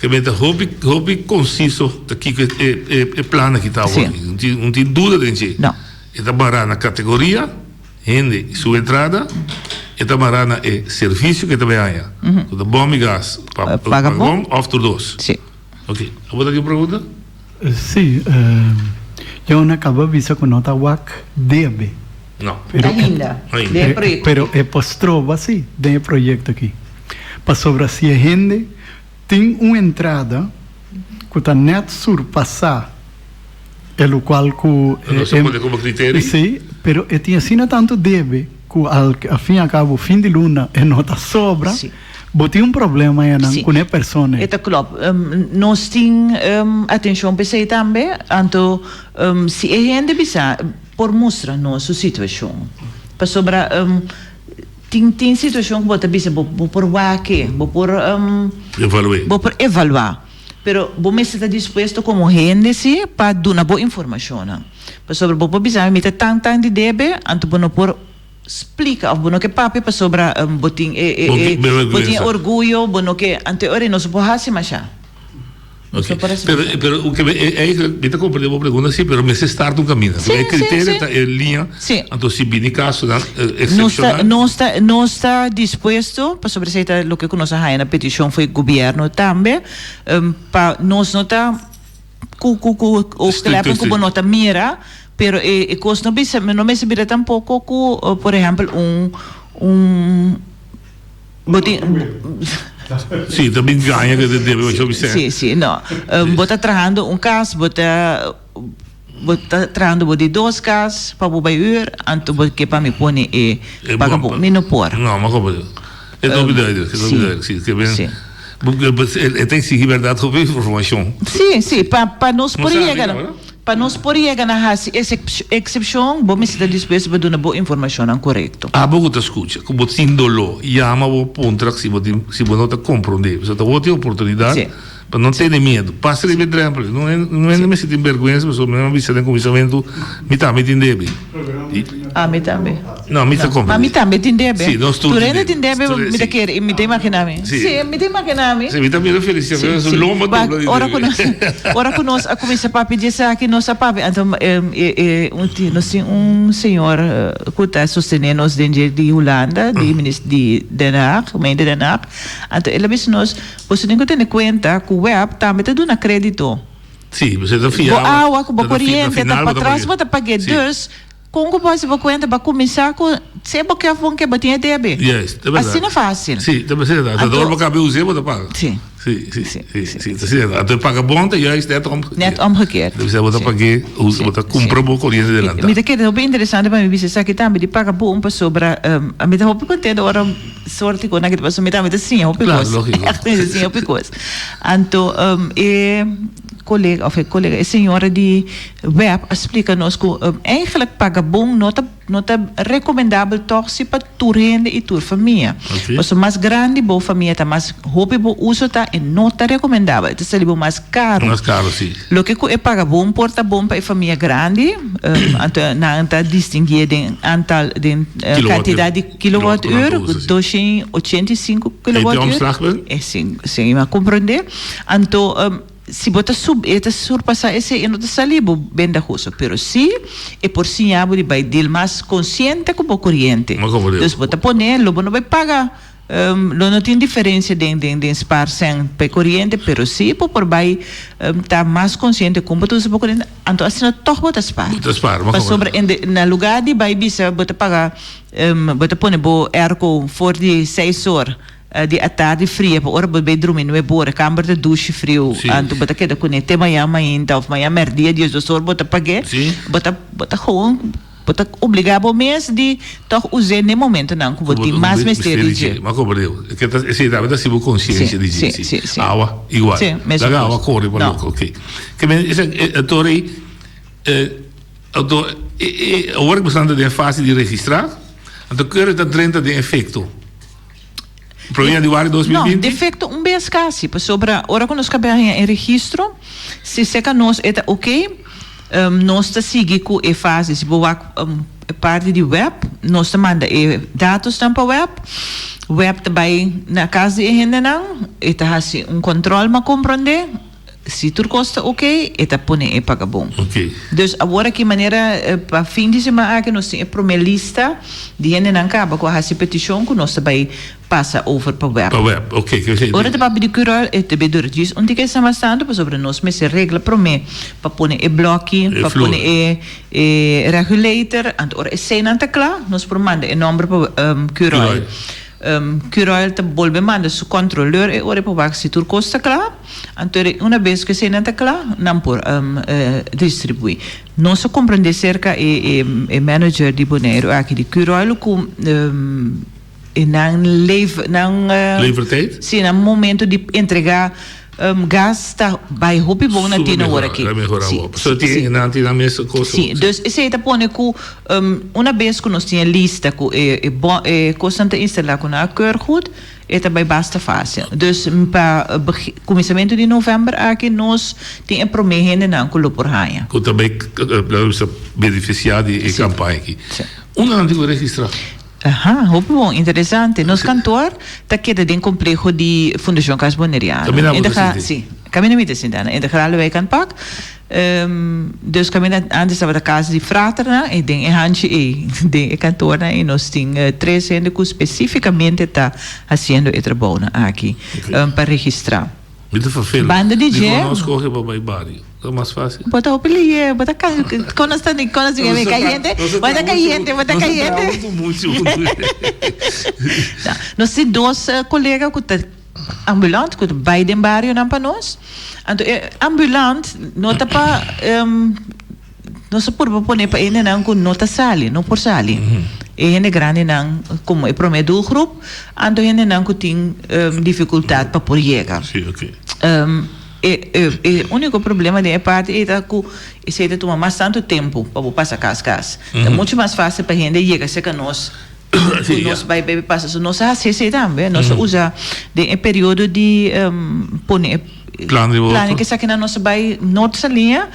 Ke men ta hopi hopi konsiso ta kiko e e e plan aki ta Sí. awor. Un tin un tin duda den dje. No. E ta mará na kategoria, hende i su entrada, e ta mará na e servisio ke ta bai haña. Ku ta bòm i gas pa Paga bon. bon òf tur dos. Sí. Ok. Abo ta tin un pregunta? Sí. Yo no kaba bisa ku no ta wak debe. No. Pero Ainda. Ainda. Den e proyekto. Pero e por stroba sí den e proyekto aki. Pasobra si e hende tin un entrada ku ta nèt surpasá e lokual ku E no se pone komo kriterio. Sí, pero e tin asina tantu debe ku al fin i al kabo fin di luna e no ta sobra, Sí. bo tin un problema ayanan Sí. ku e persona E ei. ta klòp. Nos tin atenshon pa esei tambe. Anto si e hende bisa por mustra nos su situashon. Pasobra Tin tin situacion cu bo ta bisa bo bo por wak e, bo por Evalu'é. bo por evaluá. Pero bo mester ta dispuesto como hende si pa duna bo informacionnan. Pasobra bo por bisa mi mi ta tan tan di debe, anto bo no por splica of bo no ke papia pasobra bo tin e e Bo e tin bo tin e berguensa. orguyo, bo no ke, anto e ora no se por haci masha. Ok, pero, pero u ke eigenlijk mi ta comprende bo pregunta si, pero mester start un caminda. Sí, e criterio sí, ta e linea, Sí. anto si bini casonan Nos ta, excepcional. nos ta, nos ta dispuesto, pasobra esei ta loke ku nos a haña na petishon fo'i gobièrnu tambe, pa nos no ta ku ku ku oogkleppen ku bo no ta mira, pero e e kos no bisa no mester bira tampoko ku por ehèmpel un un Bo tin. Sí, ta bin gaña ku ta debe masha bisé. Sí, sí, no. Bo ta trahando un kas, bo ta bo ta trahando bo di dos kas pa bo bai huur, anto bo ke pa mi pone e paga bo. Mi no por. No, ma komo. E ta hopi duidelijk, e ta hopi duidelijk, sí. Ke ben e ta exigi bèrdat hopi informashon. Sí, sí, pa pa nos por yega. Pa nos por yega na hasi es eksepshon, bo mester ta dispuesto pa duna bo informashonnan korekto. Abo ku ta skucha, ku bo tin doló, yama bo puntra si bo tin, si bo no ta komprondé. Pasobra ta wou tin oportunidat pa no tene miedu. Pasa riba e drèmpel. No no hende mester tin bèrgwensa pasobra mi a bisa den kuminsamentu, mi tambe tin debe. Ami tambe. No, mi ta komprendé. Ma mi tambe tin debe. Sí, nos tur Tur tin hende debe. tin debe, Tur mi ta sí. kere, mi ta imaginá mi. Sí. Sí, mi ta imaginá mi. Sí, mi ta mira Felicia, Sí, pero su sí. lomba Wak, dobla di ora ku debe. nos, ora ku nos a kuminsá papia di esaki, nos a papia, anto e, e, un ti, nos tin un señor ku ta sostené nos den dje di Hulanda, di minis, di Den Haag, gemeente Den Haag. Anto el a bisa nos, boso tin ku tene kuenta ku web tambe ta duna krédito. Sí, bo ta fia Bo awa, awa ku bo ta ta fi, na koriente ta final bo ta patras pag'é. bo ta pag'é. Sí. Dus, Kon ku bo hasi bo kuenta bo a kuminsá ku sea bo ke òf bo ke bo tin e debe. Yes, ta berdad. Asina fásil. Sí, ta berdad. Anto ora bo kaba us'é bo ta paga. Sí. Sí, sí, sí, sí, ta asina. Anto e paga bon ta juist net omgekeerd. Net omgekeerd. Ta bisa bo ta pag'é, bo ta kumpra bo koriente delantá. Mi ta kere hopi interesante pa mi bisa esaki tambe di paga bon pasobra mi ta hopi kontento ora sorti ku nan pasobra mi tambe ta siña hopi kos. Klaro, lógiko. Ègt mi ta siña hopi kos. Anto e kolega òf e kolega e señora di Web a splika nos ku eigenlijk paga bon no ta no ta rekomendabel tòg si pa tur hende i tur famia. Pasobra mas grandi bo famia ta mas hopi bo uso ta i no ta rekomendabel. E ta sali bo mas karu. Mas karu si. Loke ku e paga bon por ta bon pa e famia grandi, anto nan ta distinguié den antal den kantidat di kilowattuur, 285 kilowattuur. E ta omslagpunt? Si, si mi a komprondé. Anto. Si bo ta sub e ta surpasá esei e no ta sali bo bendahoso, pero si e por siña bo di bai deal mas konsiente ku bo koriente. Dus bo ta pone lo bo no bai paga lo no tin diferensia den den den spaar sèn pa e koriente, pero si bo por bai ta mas konsiente kon bo ta usa bo koriente, anto asina tòg bo ta spaar. Bo ta spaar, Pasobra en de na lugá di bai bisa bo ta paga bo ta pone bo airco for di seis or. Di atardi fria pa ora bo bay drumi nuebe ora kamber ta dushi friu anto bo ta keda cune te mañan mainta of mañan merdia diesdos or bo ta pag'e bo ta bo ta gewoon. Bo ta obligá bo mes di tòg us'é n'e momentonan ku bo tin mas mester di dje. M'a komprendé. Ke ta, esei tambe ta hasi bo konsiensia di dje. Sí, sí, sí. Awa, igual. Sí, mesun Laga awa kos. kore pa No. loko, oké. Ke men, esei, e tor ei, anto, e, e, awor ku bo sta den fase di registrá, anto kere ta drenta den efekto? Prome januari 2020? No, defecto un bes casi, pasobra ora cu nos cab'e haña e registro, si seca nos e ta ok, nos ta sigui cu e fase, si bo wak e parti di web, nos ta manda e datosnan pa web, web ta bay na cas di e hendenan, e ta haci un control ma comprende, Si tur kos ta ok, e ta pone e pagabon. Dus awor aki manera pa fin di siman aki nos tin e prome lista di hendenan kaba ku a hasi petishon ku nos ta bai pasa over pa web. Pa web, ok. Ora ta papia di Curoil e ta bai dura djis un tiki esnan bastante pasobra nos mester regla prome pa pone e bloki, pa pone e e regulator, anto ora eseinan ta kla nos por manda e nomber pa Curoil. Curoil ta bolbe manda su controleur e ora pa wak si tur kos ta kla. Anto una bes ku eseinan ta kla, nan por distribuí. Nos a komprendé serka e e manager di Boneiru aki di Curoil ku e nan lever nan Levertijd? Sí, nan momento di entregá gas ta bai hopi bon na tino ora aki. A mehorá Sí, hopi. So sí, sí. nan tin nan mes kos. Sí, dus esei ta pone ku una bes ku nos tin e lista ku e e bon e kosnan ta instalá ku nan a keur goed, E ta bai basta fácil. Dus pa kuminsamentu di novèmber aki nos tin e promé hendenan ku lo por haña. Ku ta bai benefisiá di e kampaña aki. Unda nan tin ku registrá? Aha, hopi bon, interesante. Nos kantor ta keda den kompleho di Fundashon Cas Boneriano. Kaminda bo ta sinti? Sí, kaminda mi ta sinta, na Integrale Wijkandpak. Dus kaminda antes tabata kas di fraternan i den e hanchi ei, den e kantornan ei nos tin tres hende ku spesífikamente ta hasiendo e trabounan aki pa registrá. Mi ta vervelend. Banda di dje. Dikon no skohe pa bai bario? Ta mas fásil. Bo ta hopi lihe, bo ta kon nos ta kon nos ta kayente, bo ta kayente, bo ta kayente. Nos ta traha muchu huntu. Nos tin dos kolega ku ta. Ambulant ku ta bai den barionan pa nos. Anto e ambulant no ta pa nos a purba pone pa hendenan ku no ta sali, no por sali. E hende grandinan komo e prome doelgroep, anto hendenan ku tin difikultat pa por yega. E e uniko problema den e parti ei ta ku esei ta tuma mas tantu tempu pa bo pasa kas kas. Ta muchu mas fasil pa hende yega serka nos. Ku nos bai bebe pasa. So nos a hasi esei tambe. Nos a usa den e periodo di pone e Plan riba plan otro. ke esakinan nos a bai Noord Saliña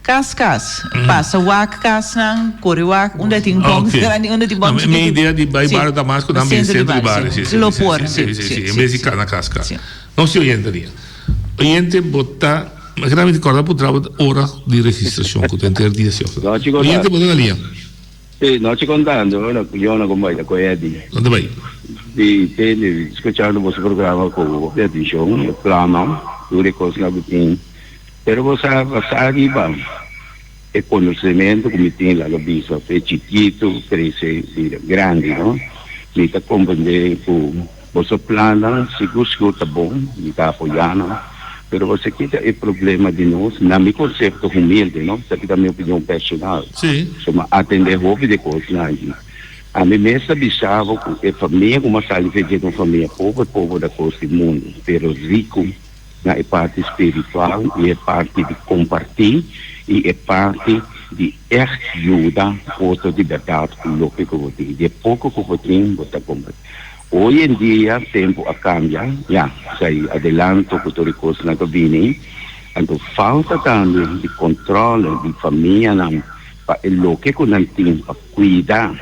kas kas. Pasa wak kasnan, kore wak unda tin bòm Oké. grandi, unda tin bòm Mi chikitu. idea di bai Sí. bario ta mas ku nan bin Sentro di sentro di bario, bario. sí. Sí, sí, Lo sí, por, sí, sí, sí, sí, sí, En bes di sí. kana kas kas. Sí. Nos si oyente dia. Oyente bo ta, mi keda mi ta kòrda puntra bo ora di registrashon ku ta henter dia si òf no. No, chiko, Oyente bo ta na liña. Sí, nochi contando, ora cu Jona con bai ta cu Eddie. Con ta bai? Sí, tende, scuchando boso programa cu hopi atencion, e plannan, tur e cosnan cu tin. Pero bo sa, basa riba e conocemento cu mi tin, laga bisa, fe chikito crece bira grandi, no? Mi ta comprende cu Boso plannan sigur sigur ta bon, mi ta apoyá nan, pero bo sa kita e problema di nos, na mi konsepto humilde, no, esaki ta mi opinion personal, so mi a atendé hopi di e kosnan aki. Ami mes ta bisa bo ku e famia ku mi a sali fe dje ta un famia pober, pober ta kos di mundu, pero riku na e parti spiritual i e parti di kompartí i e parti di ègt yuda otro di bèrdat ku loke ku bo tin. Di e poko ku bo tin bo ta kompartí. Hoy en dia tempu a cambia, ya, esai adelanto cu tur e cosnan ta bini, anto falta tambe di controle di famianan pa e loke cu nan tin pa cuida,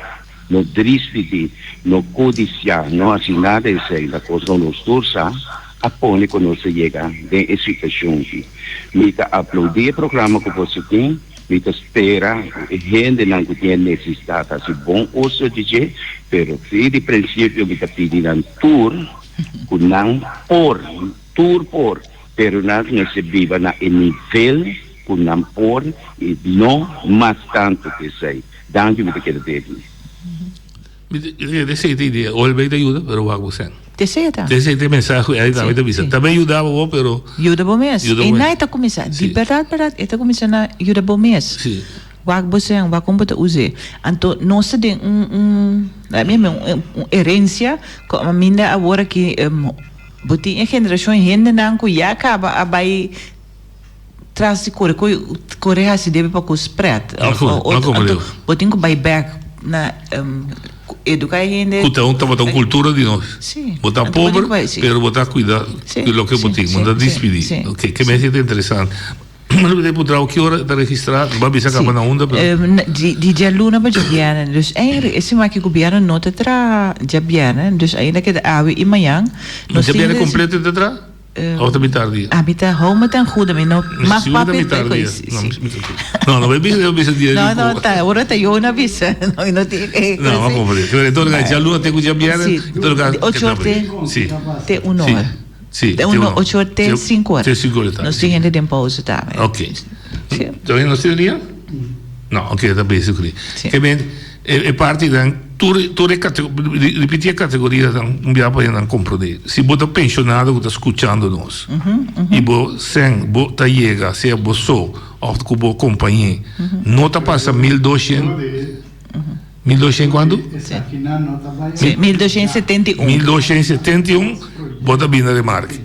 no drisbiti, no codicia, no haci nada esai, ta cosnan nos tur sa a pone cu nos a yega den e situacion aki. Mi ta aplaudi e programa cu boso tin. Mi ta spera ku e hendenan ku tin e nesesidat hasi bon uso di dje, pero fi di prinsipio mi ta pidi nan tur ku nan por, tur por, pero nan mester biba na e nivel ku nan por i no mas tantu ku esei. Danki, mi ta keda debí. Mi ta kere esei ta idea. Ora bay ta yuda, pero wak bo sen. Esei ta. Esei ta e mensahe ku Eddie tambe ta bisa. Ta bay yuda bo, pero. Yuda bo mes. Yuda bo E mes. nai ta kuminsá. Di bèrdat, bèrdat, e ta kuminsá na yuda bo mes. Si. Wak bo sèn, wak kon bo ta us'é. Anto nos ta den un un laat mi un un herencia ku aminda awor aki bo tin e generashon hendenan ku ya kaba a bai tras di kore ku kore hasi debe pa ku spread of otro anto bo tin ku bai bek na educa e hende. Ku ta un tabata un kultura di nos. Si. Bo ta pober pero bo ta kuida di loke bo tin, bo no ta dispidi. Ok, ke mester ta interesante. Mi lo bini puntra bo ki ora ta registra, bo a bisa kaba na unda pero. Di djaluna pa djabièrnè. Dus eigenlijk e siman aki gobièrnu no ta traha djabièrnè, dus ainda keda awe i mañan. Djabièrnè kompleto e ta traha? Of ta mitar dia? Ami ta hou me ten goede, mi no mag papia te koe. No, no bisa, no bisa dia. No, no, ta, ora ta yo na bisa. No, no ti. No, ma comprende. En todo caso, djaluna te ku djabièrnè, en todo caso. Ocho or te. Si. Te un or. Si. Te un ocho or te cinco or. Te cinco or ta. Nos tin hende den pauze tambe. Ok. Si. Entonces nos tin dia? No, ok, ta basically. Si. Ke men e parti dan tur tur e ripiti e categorianan un bia pa nan comprende. Si bo ta pensionado cu ta scuchando nos y bo cen bo ta yega sea bo so of cu bo compañe no ta pasa 1200 1200 cuanto? Si, 1271. 1271 bo ta bini na remarke.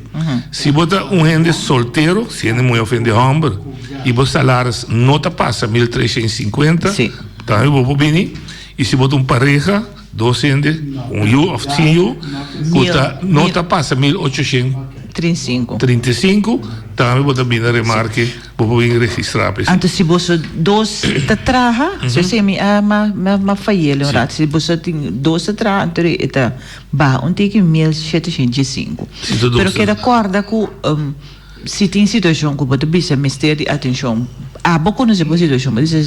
Si bo ta un hende soltero, si hende muhe of hende homber, y bo salaris no ta pasa 1350, tambe bo por bini. Y si bo ta un pareha, dos hende, un yu of sin yu, cu ta no ta pasa 1835, tambe bo ta bini na remarke. Bo por bin registrá p'esei. Anto si boso dos ta traha, so esei mi a ma fayel un rato, si boso tin dos ta traha anto e ta baha un tiki 1715. Pero keda kòrda ku si tin situashon ku bo ta bisa mester di atenshon, abo konosé bo situashon, bo bisa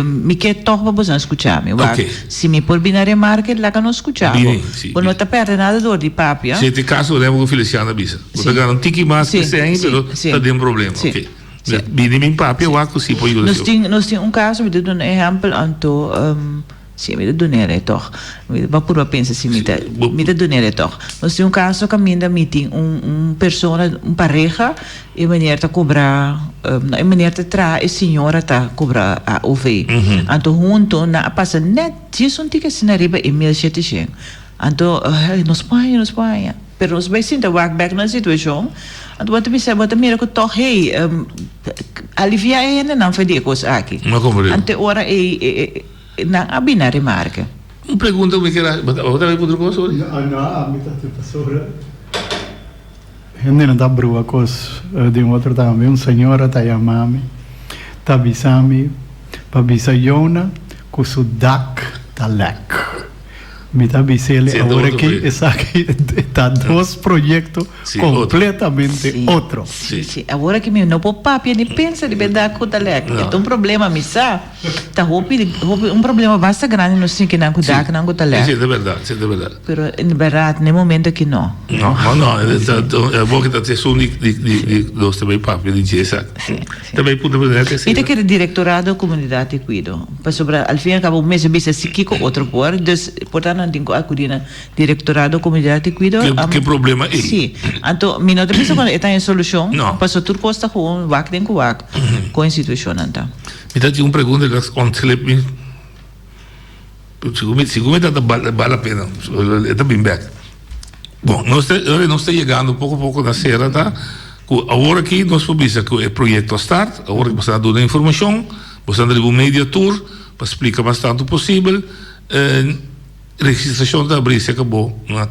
mi ke tòg pa boso a skucha mi, wak si mi por bini na remarke laga nos skucha bo, bo no ta pèrdè nada dor di papia. Si e kaso ku Feliciano a bisa. Bo ta gana un tiki mas ku esei, pero ta den problema. Ok. Bini mi papia wak ku si por yuda Nos tin, nos tin un kaso, mi ta duna un ehèmpel, anto, si, mi ta dun'é tòg. Mi ta purba pensa si mi ta, mi ta dun'é tòg. Nos tin un kaso kaminda mi tin un, un persona, un pareha, e meneer ta kobra, no, e meneer ta traha, e señora ta kobra AOV. Anto hunto nan a pasa nèt djis un tiki asina riba e 1700. Anto, nos por haña, nos por haña. Pero nos bai sinta wak bek na situashon, anto bo ta bisa, bo ta mira ku tòg, hey, aliviá e hendenan for di e kos aki. No komprende. Anto e ora ei nan a bini na remarke. Un pregunta ku mi kier hasi, bo ta bai puntra kos ori? No, no, ami ta tin pasobra hendenan ta brua kos den otro tambe. Un señora ta yama mi, ta bisa mi pa bisa Yona ku su dak ta lèk. Mi ta bis'el Siendo awor otro aki proyecto. esaki ta dos proyecto Sí, otro. completamente Sí, otro. sí, sí. Awor aki mi no por papia ni pensa di berdad cu ta lek. No. E ta un problema, mi sa. Ta hopi, hopi, un problema basta grandi nos tin kinan cu Sí. daknan cu ta lek. Sí, ta berdad, sí, ta berdad. Pero en berdad, n'e momento aki no. No, no, no, e ta, ta, awor ki ta esun di, di, di, di nos ta bay papia di dje esaki. Sí, sí. Ta bay puntra presidente Mi ta kere Directorado Comunidad y Cuido, pasobra al fin y al cabo un mester bisa si kico otro por, dus por ta nan tin cu acudi na Directorado Comunidad y Cuido. Ke, ke problema ey? Sí, anto mi no ta bisa cuando e ta e solucion, No. pasobra tur cos ta gewoon wak den cu wak con e situacionnan ta. Mi ta tin un pregunta cu a ontglip mi, segun mi, segun mi ta ta bal, bal la pena, e ta bin bek. Bon, nos ta, nos ta yegando poco poco na sera ta cu awor aki nos por bisa cu e proyecto a start, awor aki boso a duna informacion, boso a riba un media tour pa splica mas tanto posibel, registracion ta abri cerca bo na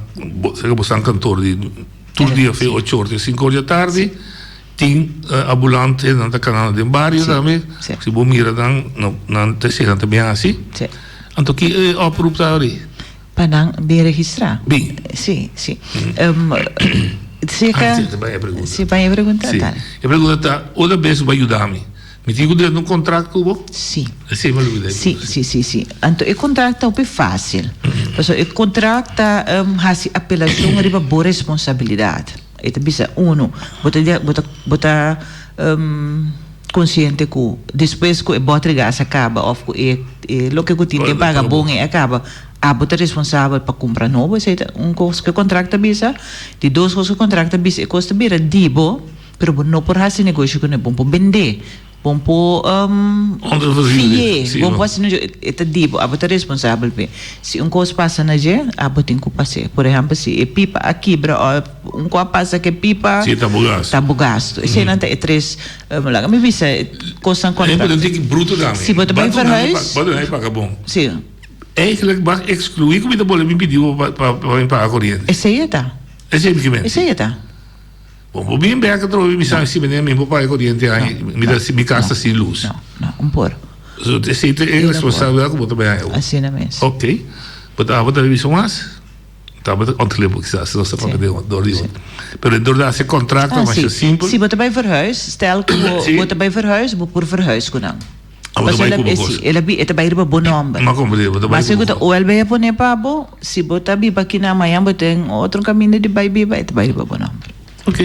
cerca bo san kantoor di tur dia fe ocho or te cinco or di atardi, tin ambulante nan ta cana den bario tambe, si bo mira nan nan ta esey nan ta bien haci, anto ki e oproep ta abri? Pa nan bin registrá. Bin. Sí, sí. Seka. Ah, sí, ta e pregunta. Sí, pa e pregunta, Sí. dale. E pregunta ta, ora bes bo a yuda mi, mi tin ku drenta un kontrakt ku bo? Sí. Esei mi a lubida e Sí, pregunta. sí, sí, sí. Anto e kontrakt ta hopi fásil. Pasobra e kontrakt ta hasi apelashon riba bo responsabilidat. E ta bisa, uno, bo ta bo ta bo ta konsiente ku despues ku e bòter gas a kaba òf ku e e loke ku tin den paga bon e a kaba, abo ta responsabel pa kumpra nobo. Esei ta un kos ku e kontrakt ta bisa. Di dos kos ku e kontrakt ta bisa, e kos ta bira di bo, pero bo no por hasi negoshi kuné, bo no por bendé. Bon por fi'é, bon por hasi e ta di bo, abo ta responsabel p'e. Si un kos pasa na dje, abo tin ku pas'é. Por ehèmpel, si e pipa a kibra òf un kos a pasa ku e pipa, Sí, ta bo gastu. Ta bo gastu. Eseinan ta e tres, laga mi bisa, kosnan kontra. E por tiki bruto tambe. Si bo ta bai verhuis. Bo ta bai paga bon. Sí. Eigenlijk bo a ekskluí ku mi ta bolbe bin pidi bo pa bin paga koriente. Esei e ta. Esei mi ke menti. Esei e ta. Bon, bo bin bek atrobe mi sa si meneer mi por paga e koriente aña, mi ta mi kas ta sin lus. No, no, un por. So esei ta e responsabilidat ku bo ta bai haña. Asina mes. Ok. Bo ta abo ta revisa mas? Tabata ontlepo kisas, nos ta papia den dor di otro. Pero e dor di hasi kontrakt ta masha simpel. Si bo ta bai verhuis, stel ku bo ta bai verhuis, bo por verhuis ku nan. Abo ta bai ku bo kos. Si, el a bi, e ta bai riba bo nòmber. M'a komprendé, bo ta bai ku bo kos. Mas ku ta OLB a pone pa bo, si bo ta biba aki na mañan bo ten otro kaminda di bai biba, e ta bai riba bo nòmber. Ok.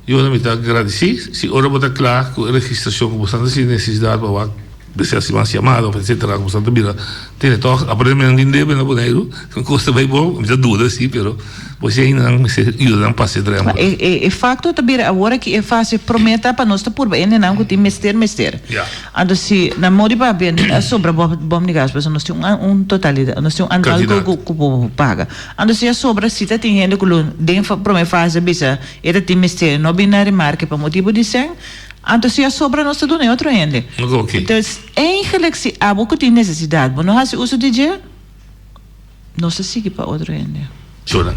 Yona, mi ta gradisí. Si ora bo ta kla ku e registrashon ku bo sa ta sinti nesesidat pa wak mester hasi mas yamada òf etsetera ku bo sa ta bira tene tòg aparentemente nan tin debe na Boneiru, kos ta bai bon, mi ta duda si, pero bo si ainda nan mester yuda nan pasa e drèmpel. Ma e fakto ta bira awor aki e fase promé ta pa nos ta purba hendenan ku tin mester mester. Anto si na modi papia a sobra bom di gas pasobra nos tin un totalidad nos tin un antal ku bo paga. Anto si a sobra si ta tin hende ku lo den prome fase a bisa e ta tin mester no bin na remarke pa motibu di sèn anto si a sobra nos ta duna e otro hende. Entonces eigenlijk si abo ku tin nesesidat bo no hasi uso di dje. Nos ta sigui pa otro hende. Shona,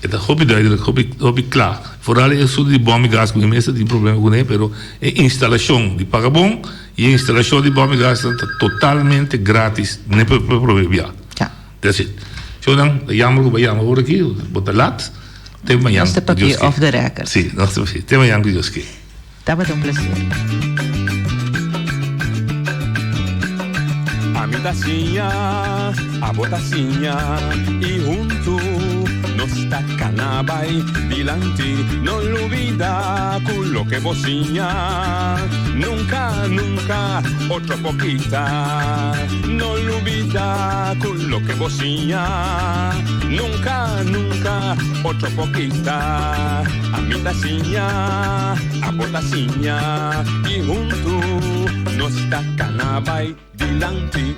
E ta hopi duidelijk, hopi, hopi kla. Vooral e asunto di bom y gas ku mi mes ta tin problema kuné, pero e instalashon di paga bon y e instalashon di bom y gas ta totalmente gratis ne pa prome bia. Ja. That's it. Shona, ta jammer ku bo a yama ora aki, bo ta lat. Te mañan Nos ta ku Dios papia ke. off the record. Si, nos ta papia. Te mañan ku Dios ke. Tabata un placer. Ami ta siña, abo ta siña y huntu nos ta cana bay dilanti. No lubida cu loke bo siña nunca, nunca otro por kita. No lubida cu loke bo siña nunca, nunca otro por kita. Ami ta siña, abo ta siña y huntu nos ta cana bay dilanti.